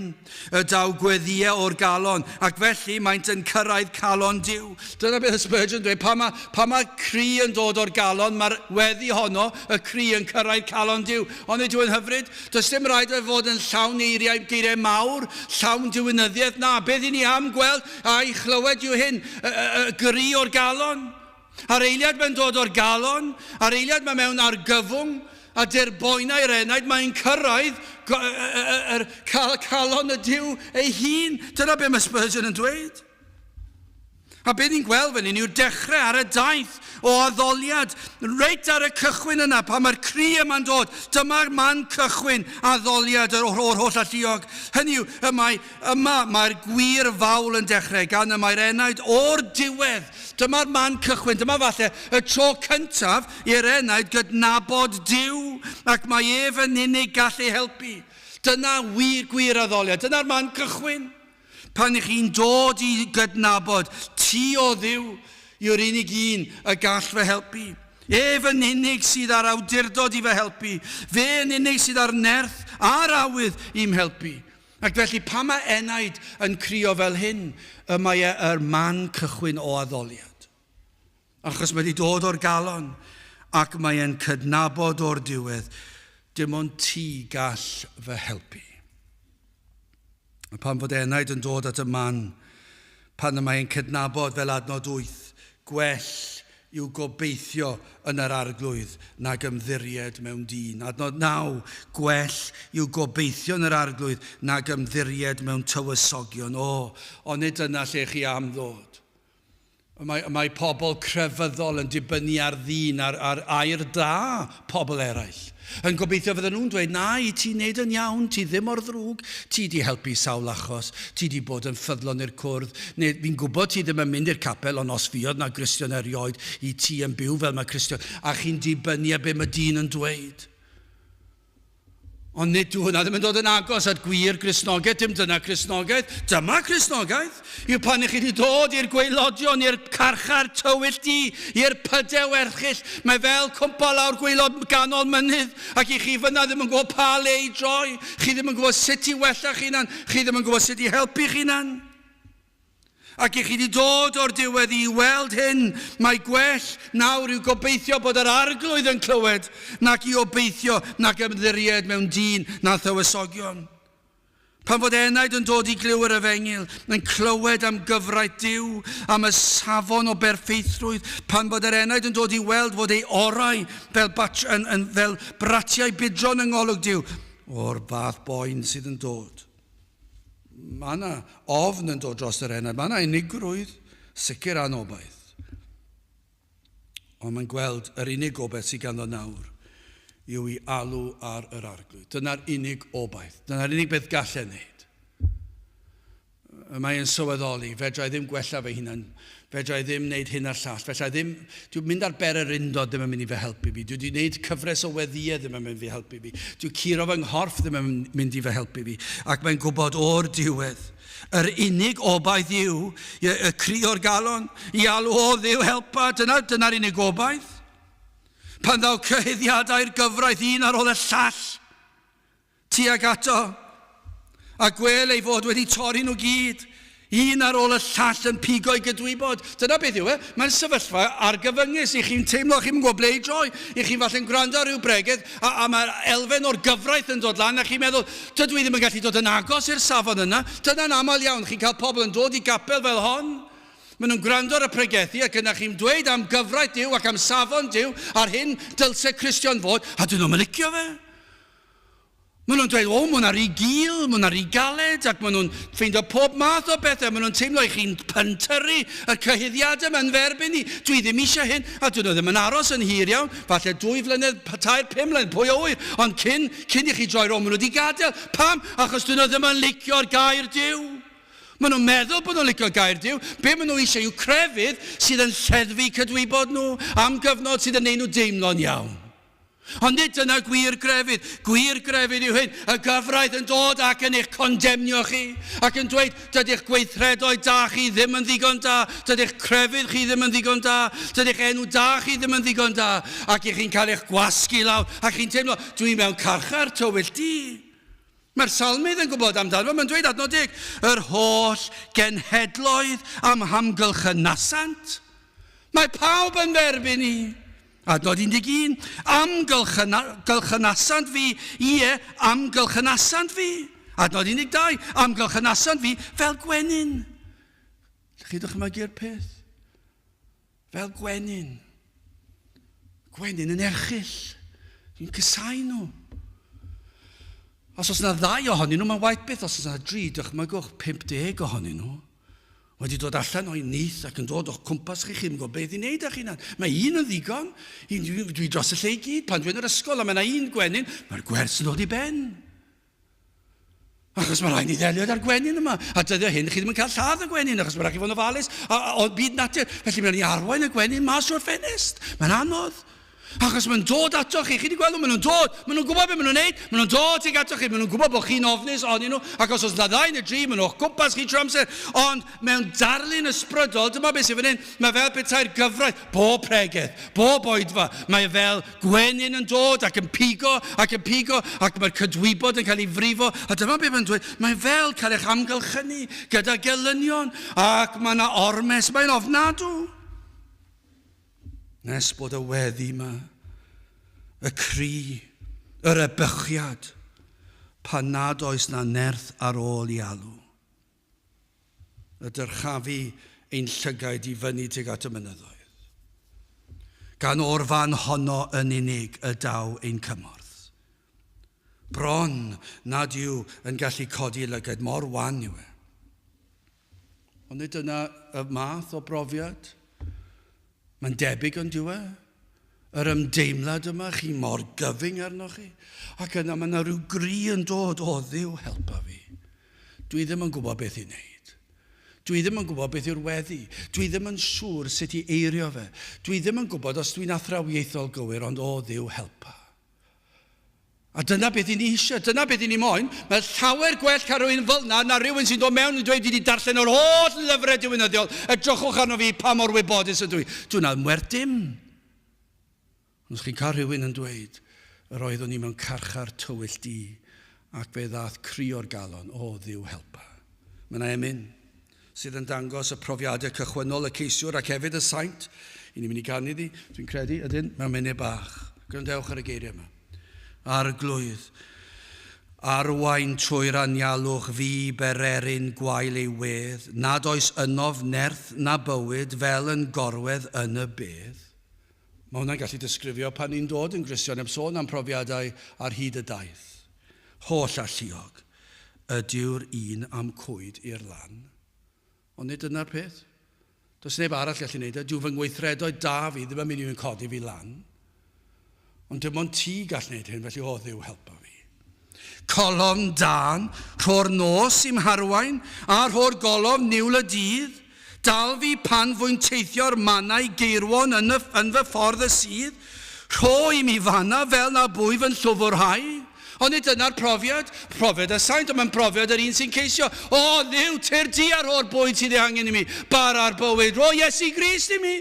y daw gweddïau o'r galon, ac felly maent yn cyrraedd calon Duw. Dyna beth y Spurgeon dweud, pan mae, pan mae cri yn dod o'r galon, mae'r weddi honno, y cri yn cyrraedd calon Duw. Ond nid yw'n hyfryd? Does dim rhaid fe fod yn llawn eiriau, geiriau mawr, llawn diwinyddiaeth. Na, beth i ni am gweld a'i chlywed yw hyn, y, y, y gri o'r galon. A'r eiliad mae'n dod o'r galon, a'r eiliad mae mewn argyfwng, a derboenau'r enaid, mae'n cyrraedd yr calon y Duw ei hun. Dyna be mae Spurgeon yn dweud. A be ni'n gweld fan hyn yw'r dechrau ar y daith o addoliad. Reit ar y cychwyn yna, pan mae'r cri yma'n dod, dyma'r man cychwyn addoliad o'r, o'r holl alluog. Hynny yw, y mae, yma mae'r gwir fawl yn dechrau, gan y mae'r enaid o'r diwedd. Dyma'r man cychwyn, dyma falle y tro cyntaf i'r enaid gydnabod Duw, ac mae ef yn unig gall ei helpu. Dyna wir gwir addoliad, dyna'r man cychwyn. Pan ych chi'n dod i gydnabod, ti o Dduw yw'r unig un y gall fy helpu. Ef yn unig sydd â'r awdurdod i fy helpu. Fe yn unig sydd â'r nerth a'r awydd i'm helpu. Ac felly pan mae enaid yn crio fel hyn, y mae e yr man cychwyn o addoliad. Achos mae wedi dod o'r galon ac mae e'n cydnabod o'r diwedd, dim ond ti gall fy helpu. A pan fod enaid yn dod at y man, pan y mae'n cydnabod fel adnod 8, gwell yw gobeithio yn yr arglwydd nag ymddiried mewn dyn. Adnod 9, gwell yw gobeithio yn yr arglwydd nag ymddiried mewn tywysogion. O, onid dyna lle chi am ddod? Mae, mae pobl crefyddol yn dibynnu ar ddyn, ar, ar air da pobl eraill. Yn gobeithio fydden nhw'n dweud, na, i ti wneud yn iawn, ti ddim mor ddrwg, ti di helpu sawl achos, ti di bod yn ffyddlon i'r cwrdd, neu fi'n gwybod ti ddim yn mynd i'r capel, ond os fuodd na Gristion erioed, i ti yn byw fel mae Cristion, a chi'n dibynnu ar be mae dyn yn dweud. Ond nid yw hwnna ddim yn dod yn agos at gwir Gristnogaeth, dim dyna Cristnogaeth. Dyma Cristnogaeth, yw pan ych chi wedi dod i'r gwaelodion, i'r carchar tywyll du, i'r pydew erchyll. Mae fel cwmpo lawr gwaelod ganol mynydd, ac i chi fyna ddim yn gwybod pa le i droi. Chi ddim yn gwybod sut i wella'ch hunan, chi ddim yn gwybod sut i helpu'ch hunan. Ac i chi wedi dod o'r diwedd i weld hyn, mae gwell nawr yw gobeithio bod yr arglwydd yn clywed, nac i obeithio nac ymddiried mewn dyn na thywysogion. Pan fod enaid yn dod i glyw yr efengyl, yn clywed am gyfraith Duw, am y safon o berffeithrwydd, pan fod yr enaid yn dod i weld fod ei orau fel, bat, yn, yn, fel bratiau budron yng ngolwg Duw, o'r fath boen sydd yn dod. Mae yna ofn yn dod dros yr enaid. Mae yna unigrwydd, sicr anobaith. Ond mae'n gweld yr unig obaith sydd ganddo nawr yw i alw ar yr Arglwydd. Dyna'r unig obaith. Dyna'r unig beth gall e wneud. Mae e'n sylweddoli, fedra i ddim gwella fy hunan, fedra i ddim wneud hyn a'r llall, fedra i ddim, dwi'n mynd ar bererindod ddim yn mynd i fy helpu fi, dwi wedi gwneud cyfres o weddïau ddim yn mynd i fy helpu fi, dwi'n curo fy nghorff ddim yn mynd i fy helpu fi, ac mae'n gwybod o'r diwedd, yr unig obaith yw y cri o'r galon, i alw o Dduw helpa, dyna, dyna'r unig obaith. Pan ddaw cyhuddiadau'r gyfraith un ar ôl y llall, tuag ato, a gwel ei fod wedi torri nhw gyd, un ar ôl y llall yn pigo i gydwybod. Dyna beth yw e. Mae'n sefyllfa argyfyngus. I chi'n teimlo chi'n gwybod ble i droi. I chi'n falle'n gwrando ar ryw bregeth, a, a mae'r elfen o'r gyfraith yn dod lan, a chi'n meddwl, dydw i ddim yn gallu dod yn agos i'r safon yna. Dyna'n aml iawn. Chi'n cael pobl yn dod i gapel fel hon. Maen nhw'n gwrando ar y pregethu ac yna chi'n dweud am gyfraith Duw ac am safon Duw a'r hyn dylse Cristion fod, a dyn nhw'n licio fe. Maen nhw'n dweud, o, mae hwnna rhy gul, mae hwnna rhy galed, ac maen nhw'n ffeindio pob math o bethau. Maen nhw'n teimlo i chi'n pentyrru y cyhuddiadau yma yn f'erbyn i. Dwi ddim eisiau hyn, a dyn nhw ddim yn aros yn hir iawn, falle 2 flynedd, 3, 5 mlynedd, pwy a ŵyr. Ond cyn, cyn i chi droi rownd, maen nhw wedi gadael. Pam? Achos dyn nhw ddim yn licio'r gair Duw. Maen nhw'n meddwl bod nhw'n licio gair Duw. Be maen nhw eisiau yw crefydd sydd yn lleddfu cydwybod nhw am gyfnod sydd yn neud nhw deimlo'n iawn. Ond nid dyna gwir grefydd. Gwir grefydd yw hyn, y gyfraith yn dod ac yn eich condemnio chi, ac yn dweud, dydych gweithredoedd da chi ddim yn ddigon da, dydych crefydd chi ddim yn ddigon da, dydych enw da chi ddim yn ddigon da, ac i chi'n cael eich gwasgu lawr, ac chi'n teimlo, dwi mewn carchar tywyll du. Mae'r salmydd yn gwybod amdano, mae'n dweud adnod 10, yr holl genhedloedd am hamgylchynasant. Mae pawb yn f'erbyn i. Adnod 11, amgylchynasant fi, ie, amgylchynasant fi. Adnod 12, amgylchynasant fi fel gwenyn. Ydych chi dychmygu'r peth? Fel gwenyn. Gwenyn yn erchyll. Dwi'n cysau nhw. Os oes yna ddau ohonyn nhw, mae'n waeth beth. Os oes yna dri, dychmygwch 50 ohonyn nhw wedi dod allan o'i nyth ac yn dod o'ch cwmpas chi, chi'n gwybod beth i wneud â'ch hunan. Mae un yn ddigon, un, dwi, dwi dros y lle i gyd, pan dwi'n yr ysgol a mae yna un gwenyn, mae'r gwers yn dod i ben. Achos mae rhaid ni ddelio â'r gwenyn yma. A dyddiau hyn, chi ddim yn cael lladd y gwenyn, achos mae rhaid chi fod yn ofalus o byd natur. Felly mae'n ni arwain y gwenyn mas o'r ffenest. Mae'n anodd. Achos mae'n dod ato chi. Chi wedi gweld nhw, maen nhw'n dod. Maen nhw'n gwybod beth maen nhw'n neud. Maen nhw'n dod tuag ato chi. Maen nhw'n gwybod bod chi'n ofnus ohonyn nhw. Ac os oes yna ddau neu dri, maen nhw o'ch gwmpas chi trwy amser. Ond mewn darlun ysbrydol, dyma beth sydd fan hyn. Mae fel petai'r gyfraith, bob pregeth, bob oedfa, mae fel Gwenyn yn dod ac yn pigo ac yn pigo ac mae'r cydwybod yn cael ei frifo. A dyma beth mae'n dweud, mae'n fel cael eich amgylchynu gyda gelynion ac mae yna ormes, mae'n ofnadw. Nes bod y weddi yma, y cri, yr ebychiad, pan nad oes na nerth ar ôl i alw. Y dyrchafu ein llygaid i fyny tuag at y mynyddoedd. Gan o'r fan honno yn unig y daw ein cymorth. Bron nad yw yn gallu codi ei lygaid, mor wan yw e. Ond nid dyna y math o brofiad. Mae'n debyg ond yw e? Yr ymdeimlad yma, chi mor gyfyng arnoch chi. Ac yna mae yna rhyw gri yn dod, o Dduw helpa fi. Dwi ddim yn gwybod beth i wneud. Dwi ddim yn gwybod beth yw'r weddi. Dwi ddim yn siŵr sut i eirio fe. Dwi ddim yn gwybod os dwi'n athrawiaethol gywir, ond o Dduw helpa. A dyna beth i ni eisiau, dyna beth i ni moyn. Mae llawer gwell cael rhywun fel yna na rhywun sy'n dod mewn yn dweud dwi wedi darllen yr holl lyfrau diwinyddiol, edrychwch arno fi pa mor wybodus ydw i. Dwi'n am werth dim. Ond os chi'n cael rhywun yn dweud, yr oeddwn i mewn carchar tywyll du, ac fe ddaeth cri o'r galon, o Dduw helpa. Mae yna emyn sydd yn dangos y profiadau cychwynnol y ceisiwr ac hefyd y saint. I ni'n mynd i ganu iddi, dwi'n credu, ydyn, mewn munud bach. Gwrandewch ar y geiriau yma. Arglwydd, arwain trwy'r anialwch fi bererin gwael ei wedd, nad oes ynof nerth na bywyd fel yn gorwedd yn y bedd. Mae hwnna'n gallu disgrifio pan ni'n dod yn Gristion heb sôn am profiadau ar hyd y daith. Holl alluog ydyw'r un am cwyd i'r lan. Ond nid dyna'r peth. Does neb arall gallu neud e. Dyw fy ngweithredoedd da fi ddim yn mynd i fy nghodi fi lan. Ond dim ond ti gall wneud hyn, felly o Dduw, helpa fi. Colofn dân, rho'r nos i'm harwain, a rho'r golofn niwl y dydd. Dal fi pan fwy'n teithio'r mannau geirwon yn, y, yn fy ffordd y sydd. Rho i mi fanna fel na bwyf yn llwfwrhau. Ond nid dyna'r profiad. Profiad y saint, ond mae'n brofiad yr un sy'n ceisio. O, Dduw, tyrd di a rho'r bwyd sydd ei angen i mi. Bara'r bywyd. Rho Iesu Grist i mi.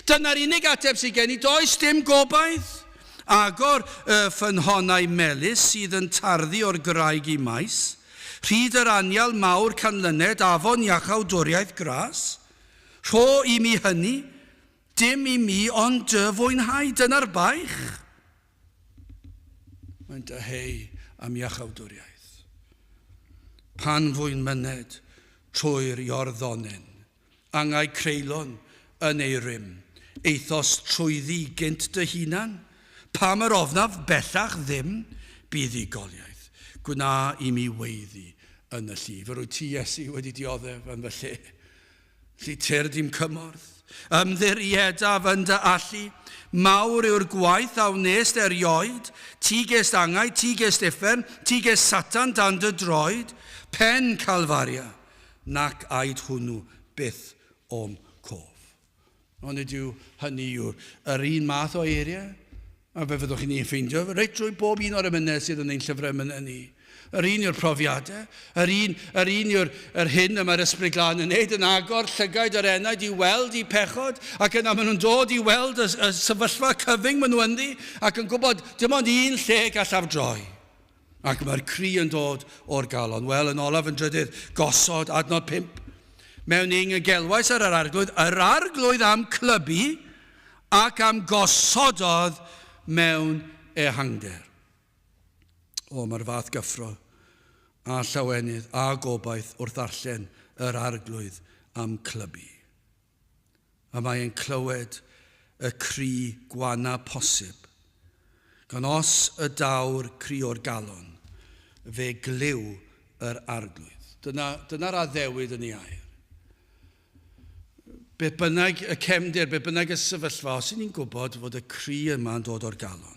Dyna'r unig ateb sydd gen i. Does dim gobaith. Agor y ffynhonnau melys sydd yn tarddu o'r graig i maes. Rhyd yr anial mawr canlyned afon iachawdwriaeth gras. Rho i mi hynny. Dim i mi ond dy fwynhau. Dyna'r baich. Mae'n dyheu am iachawdwriaeth. Pan fwy'n myned trwy'r Iorddonen, angau creulon yn ei rym, aethos trwyddi gynt dy hunan, pam yr ofnaf bellach ddim buddugoliaeth? Gwna i mi weiddi yn y llif. Yr wyt ti, Iesu, wedi dioddef yn fy lle. Felly tyrd i'm cymorth. Ymddiriedaf yn dy allu. Mawr yw'r gwaith a wnest erioed. Ti gest angau, ti gest uffern, ti gest Satan dan dy droed. Pen Calfaria, nac aed hwnnw byth o'm cof. Onid yw hynny yw'r yr un math o eiriau? A fe fyddwch chi'n ei ffeindio reit drwy bob un o'r emynau sydd yn ein llyfrau emynau ni. Yr un yw'r profiadau, yr un, yr un yw'r yr hyn y mae'r Ysbryd Glân yn neud, yn agor llygaid yr enaid i weld i pechod, ac yna maen nhw'n dod i weld y, y sefyllfa cyfyng maen nhw ynddi, ac yn gwybod dim ond un lle gallaf droi. Ac mae'r cri yn dod o'r galon. Wel, yn olaf yn drydydd, gosod adnod 5. Mewn ing y gelwais ar yr arglwydd, yr arglwydd am clybu ac am gosododd mewn ehangder. O, mae'r fath gyffro a llawenydd a gobaith wrth ddarllen yr arglwydd am clybu. A mae e'n clywed y cri gwana posib. Gan os y daw'r cri o'r galon, fe glyw yr arglwydd. Dyna, dyna'r addewid yn ei air. Beth bynnag y cefndir, beth bynnag y sefyllfa, os y'n ni'n gwybod fod y cri yma'n dod o'r galon.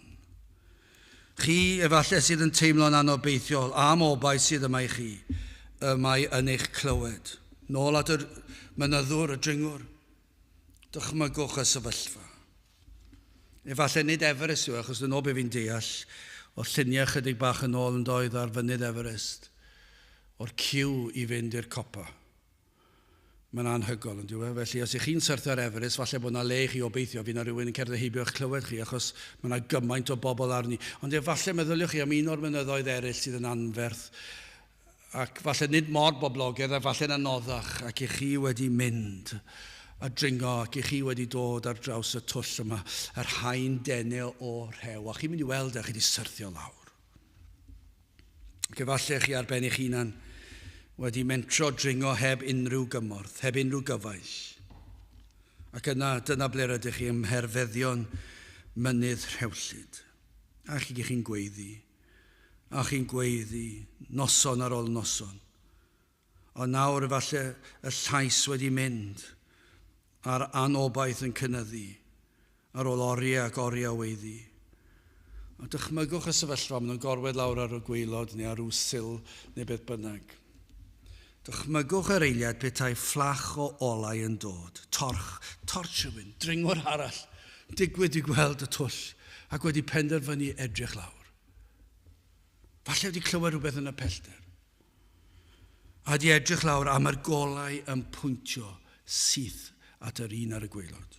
Chi, efallai sydd yn teimlo'n anobeithiol am obaith sydd yma i chi, y mae yn eich clywed. Nôl at yr mynyddwr, y dringwr. Dychmygwch y sefyllfa. Efallai nid Everest yw e, achos yn ôl be fi'n deall, o lluniau chydig bach yn ôl yn doedd ar fynydd Everest, o'r ciw i fynd i'r copa. Mae'n anhygoel, yn dyw e? Felly, os ych chi'n syrthio ar Everest, falle bod 'na le i chi obeithio fydd 'na rhywun yn cerdded heibio i'ch clywed chi, achos mae 'na gymaint o bobl arni. Ond efallai meddyliwch chi am un o'r mynyddoedd eraill sydd yn anferth, ac falle nid mor boblogaidd a falle'n anoddach, ac i chi wedi mynd a dringo, ac i chi wedi dod ar draws y twll yma, yr haen denau o rhew, a chi'n mynd i weld e, chi wedi syrthio lawr. Ac efallai chi ar ben eich hunan wedi mentro dringo heb unrhyw gymorth, heb unrhyw gyfaill. Ac yna, dyna ble rydych chi ym mherfeddion mynydd rhewllyd. A chi chi'n gweiddi, a chi'n gweiddi noson ar ôl noson. Ond nawr efallai y llais wedi mynd, a'r anobaith yn cynyddu, ar ôl oriau ac oriau o weiddi. A dychmygwch y sefyllfa, maen nhw'n gorwedd lawr ar y gwaelod neu ar ryw sil neu beth bynnag. Dychmygwch yr eiliad petai fflach o olau yn dod, torch, torch rhywun, dringwr arall, digwydd i gweld y twll ac wedi penderfynu edrych lawr. Falle wedi clywed rhywbeth yn y pellter. A di edrych lawr a mae'r golau yn pwyntio syth at yr un ar y gwaelod.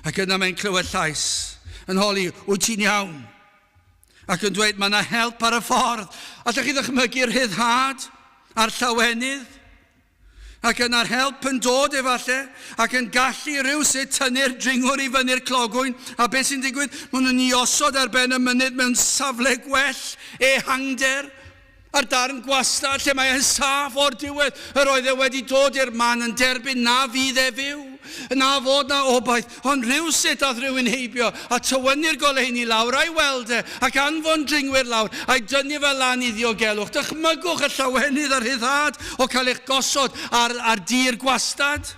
Ac yna mae'n clywed llais yn holi, wyt ti'n iawn? Ac yn dweud, mae yna help ar y ffordd. Allwch chi ddychmygu'r rhyddhad a'r llawenydd? Ac yna'r help yn dod efalle, ac yn gallu rhywsut tynnu'r dringwr i fyny'r clogwyn, a beth sy'n digwydd? Maen nhw'n ei osod ar ben y mynydd mewn safle gwell, ehangder, a'r darn gwastad lle mae e'n saff o'r diwedd. Yr oedd e wedi dod i'r man yn derbyn na fydd e fyw, na fod na obaith, Ond rhywsut ath rhywun heibio a tywynnu'r goleuni lawr a'i weld e, ac anfon dringwyr lawr, a'i dynnu fe lan i ddiogelwch. Dychmygwch y llawenydd a'r rhyddhad o cael eich gosod ar, ar dir gwastad.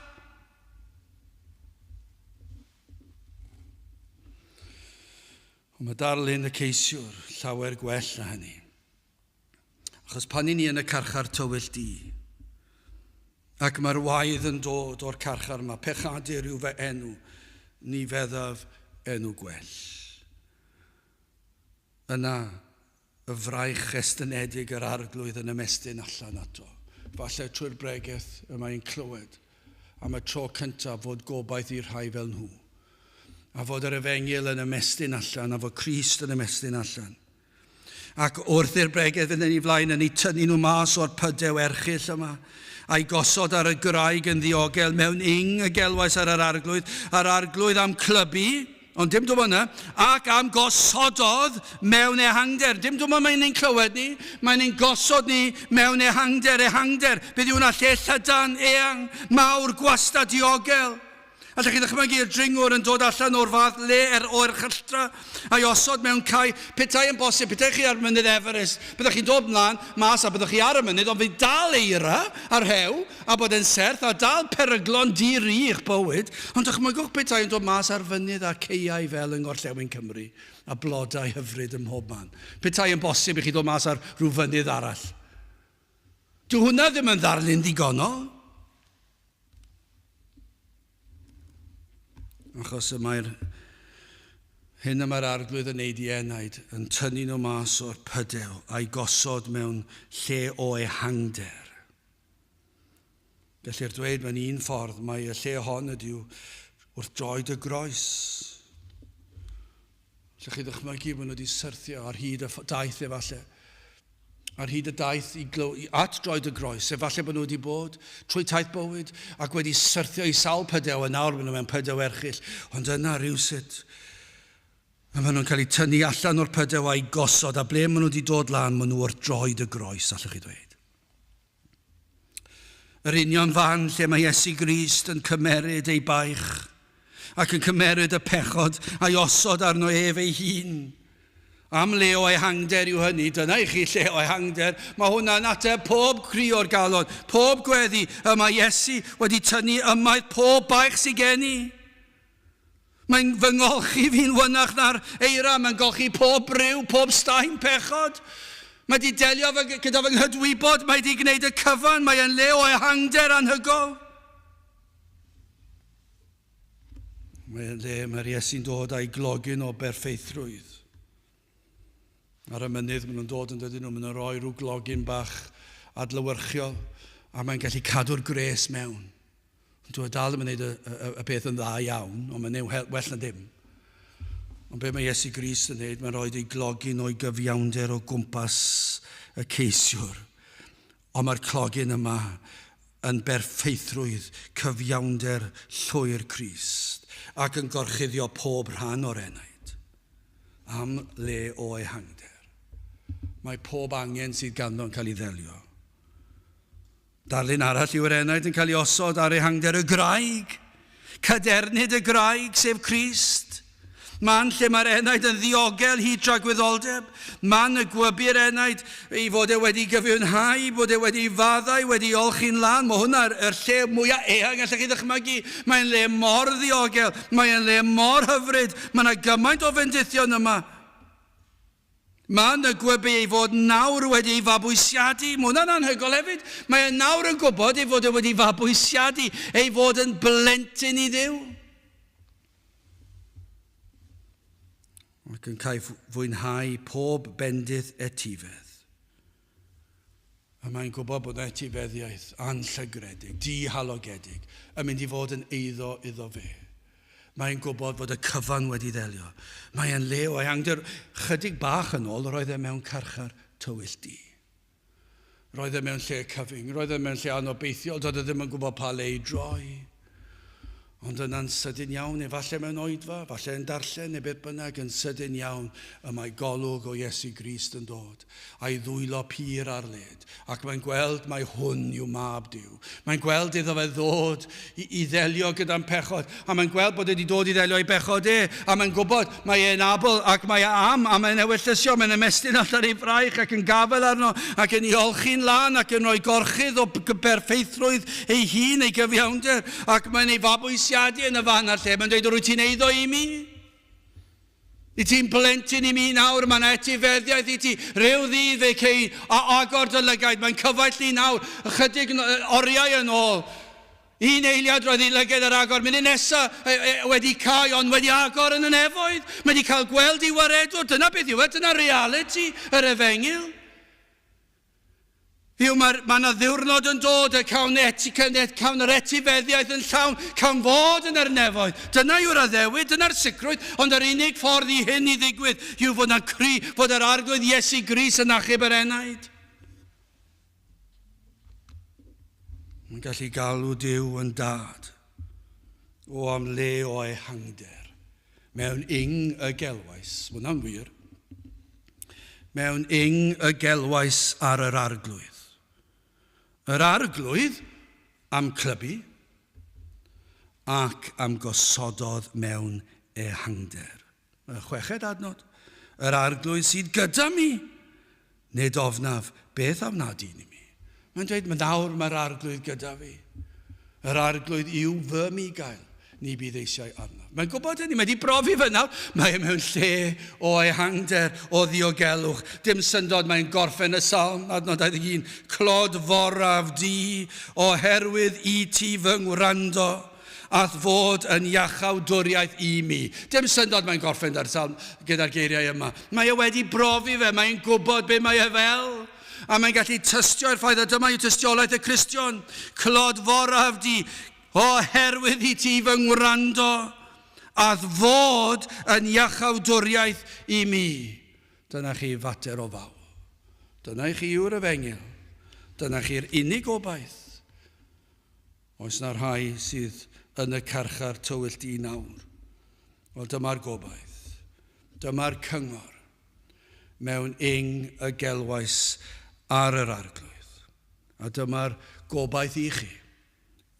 Ond mae darlun y ceisiwr llawer gwell na hynny. Achos pan i ni yn y carchar tywyll du, ac mae'r waedd yn dod o'r carchar yma, pechadur yw fy enw, ni feddaf enw gwell. Yna, y fraich estynedig yr arglwydd yn ymestyn allan ato. Falle trwy'r bregeth y mae'n clywed am y tro cyntaf fod gobaith i'r rhai fel nhw. A fod yr efengyl yn ymestyn allan, a fod Crist yn ymestyn allan. Ac wrth i'r bregeth fynd yn ei flaen yn ei tynnu nhw mas o'r pydew erchyll yma, a'i gosod ar y graig yn ddiogel mewn ing y gelwais ar yr arglwydd, a'r arglwydd am clybu, Ond dim dwm yna, ac am gosododd mewn ehangder. Dim dwm mae'n ein clywed ni, mae'n ein gosod ni mewn ehangder, ehangder. Beth yw hwnna? Lle llydan, eang, mawr, gwastad, diogel. Allech chi ddychmygu'r dringwr yn dod allan o'r fath le er o'r chylltra a'i osod mewn cae. Petai yn bosib, petai chi ar mynydd Everest, byddwch chi'n dod mlaen mas a byddwch chi ar y mynydd, ond fydd dal eira a rhew a bod e'n serth a dal peryglon di-ri i'ch bywyd, ond dychmygwch petai yn dod mas ar fynydd a caeau fel yng ngorllewin Cymru, a blodau hyfryd ym mhob man. Petai yn bosib i chi ddod mas ar rhyw fynydd arall. Dyw hwnna ddim yn ddarlun ddigonol. Achos y mae'r hyn y mae'r arglwydd yn neud i enaid yn tynnu nhw mas o'r pydew a'i gosod mewn lle o ehangder. Gellir dweud mewn un ffordd mai y lle hon ydyw wrth droed y groes. Allwch chi ddychmygu bod nhw wedi syrthio ar hyd y daith efallai. Ar hyd y daith i, glyw, i at droed y groes, efallai bod nhw wedi bod trwy taith bywyd ac wedi syrthio i sawl pydew a nawr maen nhw mewn pydew erchyll. Ond yna rhywsut, a maen nhw'n cael eu tynnu allan o'r pydew a'i gosod, a ble maen nhw wedi dod lan, maen nhw wrth droed y groes, allwch chi dweud. Yr union fan lle mae Iesu Grist yn cymeryd ei baich ac yn cymeryd y pechod a'i osod arno ef ei hun. Am le o ehangder yw hynny, dyna i chi lle o ehangder. Mae hwnna'n ateb pob cri o'r galon, pob gweddi y mae Iesu wedi tynnu ymaith pob baich sydd gen i. Mae'n fy ngolchi fi'n wynach na'r eira, mae'n golchi pob briw, pob staen pechod. Mae di delio fy, gyda fy nghydwybod, mae di gwneud y cyfan, mae e'n le o ehangder anhygol. Mae e'n le mae'r Iesu'n dod a'i glogyn o berffeithrwydd. Ar y mynydd maen nhw'n dod yn dydyn nhw, maen nhw'n rhoi rhyw glogyn bach adlewyrchiol a mae'n gallu cadw'r gres mewn. Ond dwi e dal ddim yn gwneud y, y, y peth yn dda iawn, ond mae'n well na dim. Ond be mae Iesu Grist yn gwneud, mae'n rhoi ei glogyn o'i gyfiawnder o gwmpas y ceisiwr. Ond mae'r clogyn yma yn berffeithrwydd cyfiawnder llwyr Crist ac yn gorchuddio pob rhan o'r enaid am le o ehangder. Mae pob angen sydd ganddo'n cael ei ddelio. Darlun arall yw'r enaid yn cael ei osod ar ehangder y graig. Cadernid y graig, sef Crist. Man lle mae'r enaid yn ddiogel hyd tragwyddoldeb. Man y gwybu'r enaid ei fod e wedi gyfiawnhau, bod e wedi faddau, wedi olchi'n lân. Mae hwnna'r yr lle mwyaf eang allech chi ddychmygu. Mae'n le mor ddiogel, mae'n le mor hyfryd. Mae yna gymaint o fendithion yma. Mae'n y gwybu ei fod nawr wedi ei fabwysiadu. Mae hwnna'n anhygoel hefyd. Mae e nawr yn gwybod ei fod e wedi fabwysiadu, ei fod yn blentyn i Dduw. Ac yn cael fwynhau pob bendith etifedd. A mae'n gwybod bod etifeddiaeth anllygredig, dihalogedig, yn mynd i fod yn eiddo iddo fe. Mae'n gwybod fod y cyfan wedi ddelio. Mae'n le o ehangder. Chydig bach yn ôl, roedd e mewn carchar tywyll du. Roedd e mewn lle cyfyng, roedd e mewn lle anobeithiol, doedd e ddim yn gwybod pa le i droi. Ond yna'n sydyn iawn, efallai mewn oedfa, falle yn darllen neu beth bynnag, yn sydyn iawn y mae golwg o Iesu Grist yn dod, a'i ddwylo pur ar led, ac mae'n gweld mai hwn yw mab Duw. Mae'n gweld iddo fe ddod i, i ddelio gyda'n pechod, a mae'n gweld bod e wedi dod i ddelio ei bechod e, a mae'n gwybod mae e'n abl ac mae e am, a mae'n ewyllysio, mae'n ymestyn allan ei fraich ac yn gafael arno, ac yn ei olchi'n lân ac yn rhoi gorchudd o berffeithrwydd ei hun, ei gyfiawnder, ac mae'n ei fabwysiadu yn y fan a'r lle. Mae'n dweud, rwyt ti'n eiddo i mi? I ti'n blentyn i mi nawr, mae'n etifeddiaeth i ti. Rhyw ddydd fe cei a agor dy lygaid. Mae'n cyfaill ni nawr, ychydig oriau yn ôl. Un eiliad roedd ei lygaid ar agor, munud nesa wedi cau, ond wedi agor yn y nefoedd. Mae wedi cael gweld ei waredwr. Dyna beth yw e, dyna realiti yr efengyl. Yw, mae ma yna ddiwrnod yn dod y cawn, eti, cawn yr etifeddiaeth yn llawn, cawn fod yn yr nefoedd. Dyna yw'r addewid, dyna'r sicrwydd, ond yr unig ffordd i hyn i ddigwydd yw fod yna cri, fod yr Arglwydd Iesu Grist yn achub yr enaid. Mae'n gallu galw Duw yn dad o am le o ehangder mewn ing y gelwais. Mae hwnna'n wir. Mewn ing y gelwais ar yr Arglwydd. Yr Arglwydd am clybu ac am gosododd mewn ehangder. Y chweched adnod, Yr Arglwydd sydd gyda mi, nid ofnaf, beth a wna dyn i mi? Mae'n dweud, mae nawr mae'r Arglwydd gyda fi. Yr Arglwydd yw fy migail, ni bydd eisiau arnaf. Mae'n gwybod hynny, mae wedi brofi fe nawr. Mae e mewn lle o ehangder, o ddiogelwch. Dim syndod, mae'n gorffen y salm, adnod 21, Clod foraf di, oherwydd i ti fy ngwrando. A'th fod yn iachawdwriaeth i mi. Dim syndod mae'n gorffen da'r salm gyda'r geiriau yma. Mae e wedi brofi fe, mae'n gwybod be mae e fel. A mae'n gallu tystio i'r ffaith, a dyma yw tystiolaeth y Cristion. Clod foraf di, oherwydd i ti fy ngwrando, a'th fod yn iachawdwriaeth i mi. Dyna chi fater o fawl. Dyna i chi yw'r efengyl. Dyna chi'r unig obaith. Oes 'na rhai sydd yn y carchar tywyll du nawr? Wel, dyma'r gobaith. Dyma'r cyngor. Mewn ing y gelwais ar yr Arglwydd. A dyma'r gobaith i chi.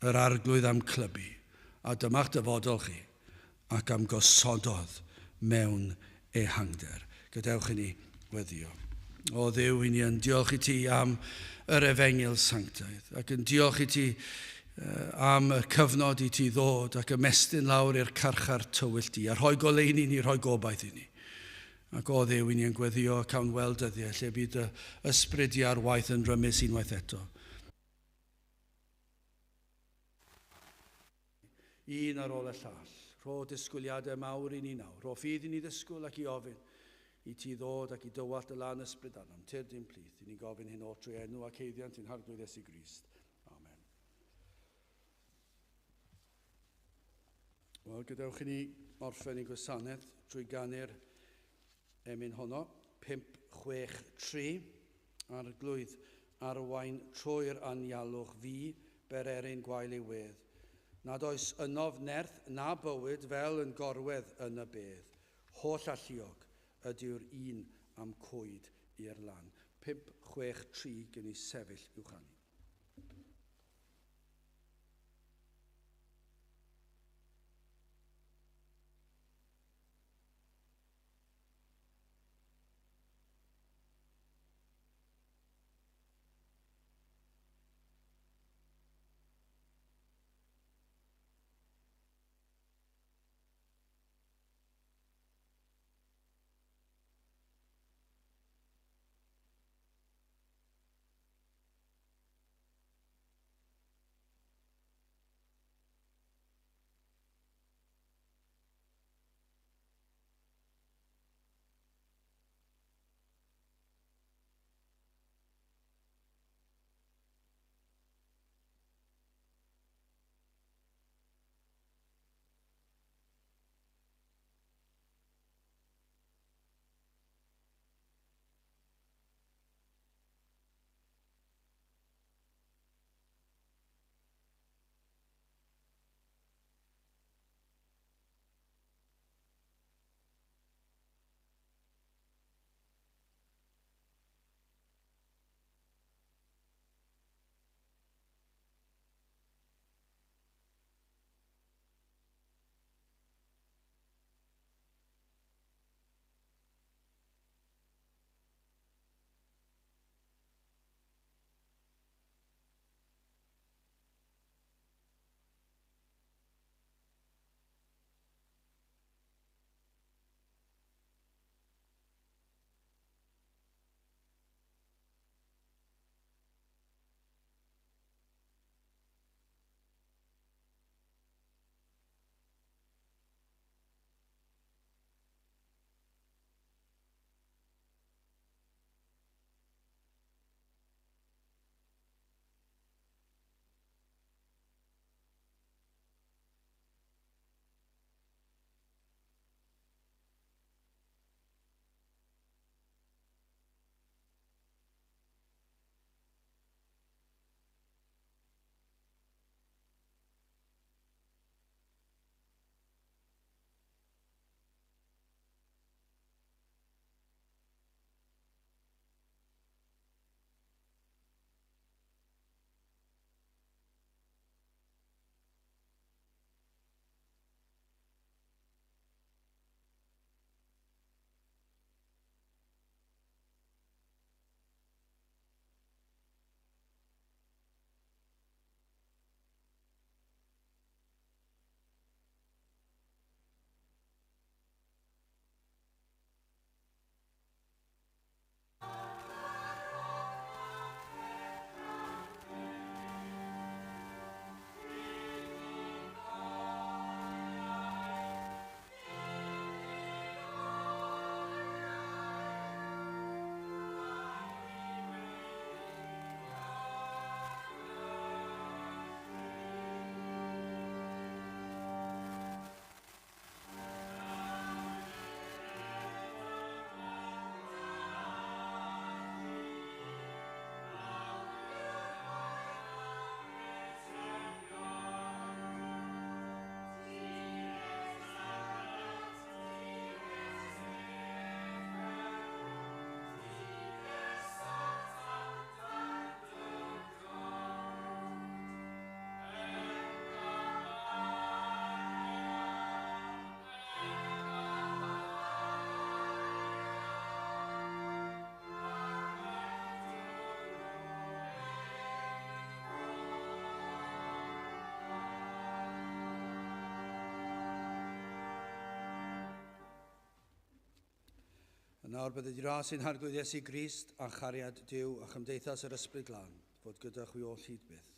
Yr Arglwydd am clybu. A dyma'ch dyfodol chi. Ac am gosododd mewn ehangder. Gadewch i ni weddio. O Dduw, i ni yn diolch i ti am yr efengyl sanctaidd, ac yn diolch i ti am y cyfnod i ti ddod ac ymestyn lawr i'r carchar tywyll di, a rhoi goleuni ni, rhoi gobaith i ni. Ac o Dduw, i ni yn gweddio cawn weld dyddiau lle bydd dy ysbryd di ar waith yn rymus unwaith eto. Un ar ôl y llall. Rho disgwyliadau mawr i ni nawr. Rho ffydd i ni ddisgwyl ac i ofyn i ti ddod ac i dywallt y lan ysbryd arnom. Tyrd i'n plith. I ni'n gofyn hyn oll trwy enw ac haeddiant ein Harglwydd Iesu Grist. Amen. Wel, gadewch i ni orffen ein gwasanaeth trwy ganu'r emyn honno. 5, 6, 3. Arglwydd, arwain trwy'r anialwch fi, bererin gwael ei wedd. Nad oes ynof nerth na bywyd fel yn gorwedd yn y bedd. Holl alluog ydyw'r un a'm cwyd i'r lan. 5, 6, 3, gen i sefyll i'w chanu. Nawr bydded i ras ein Harglwydd Iesu Grist a chariad Duw a chymdeithas yr Ysbryd Glân fod gyda chwi oll hyd byth.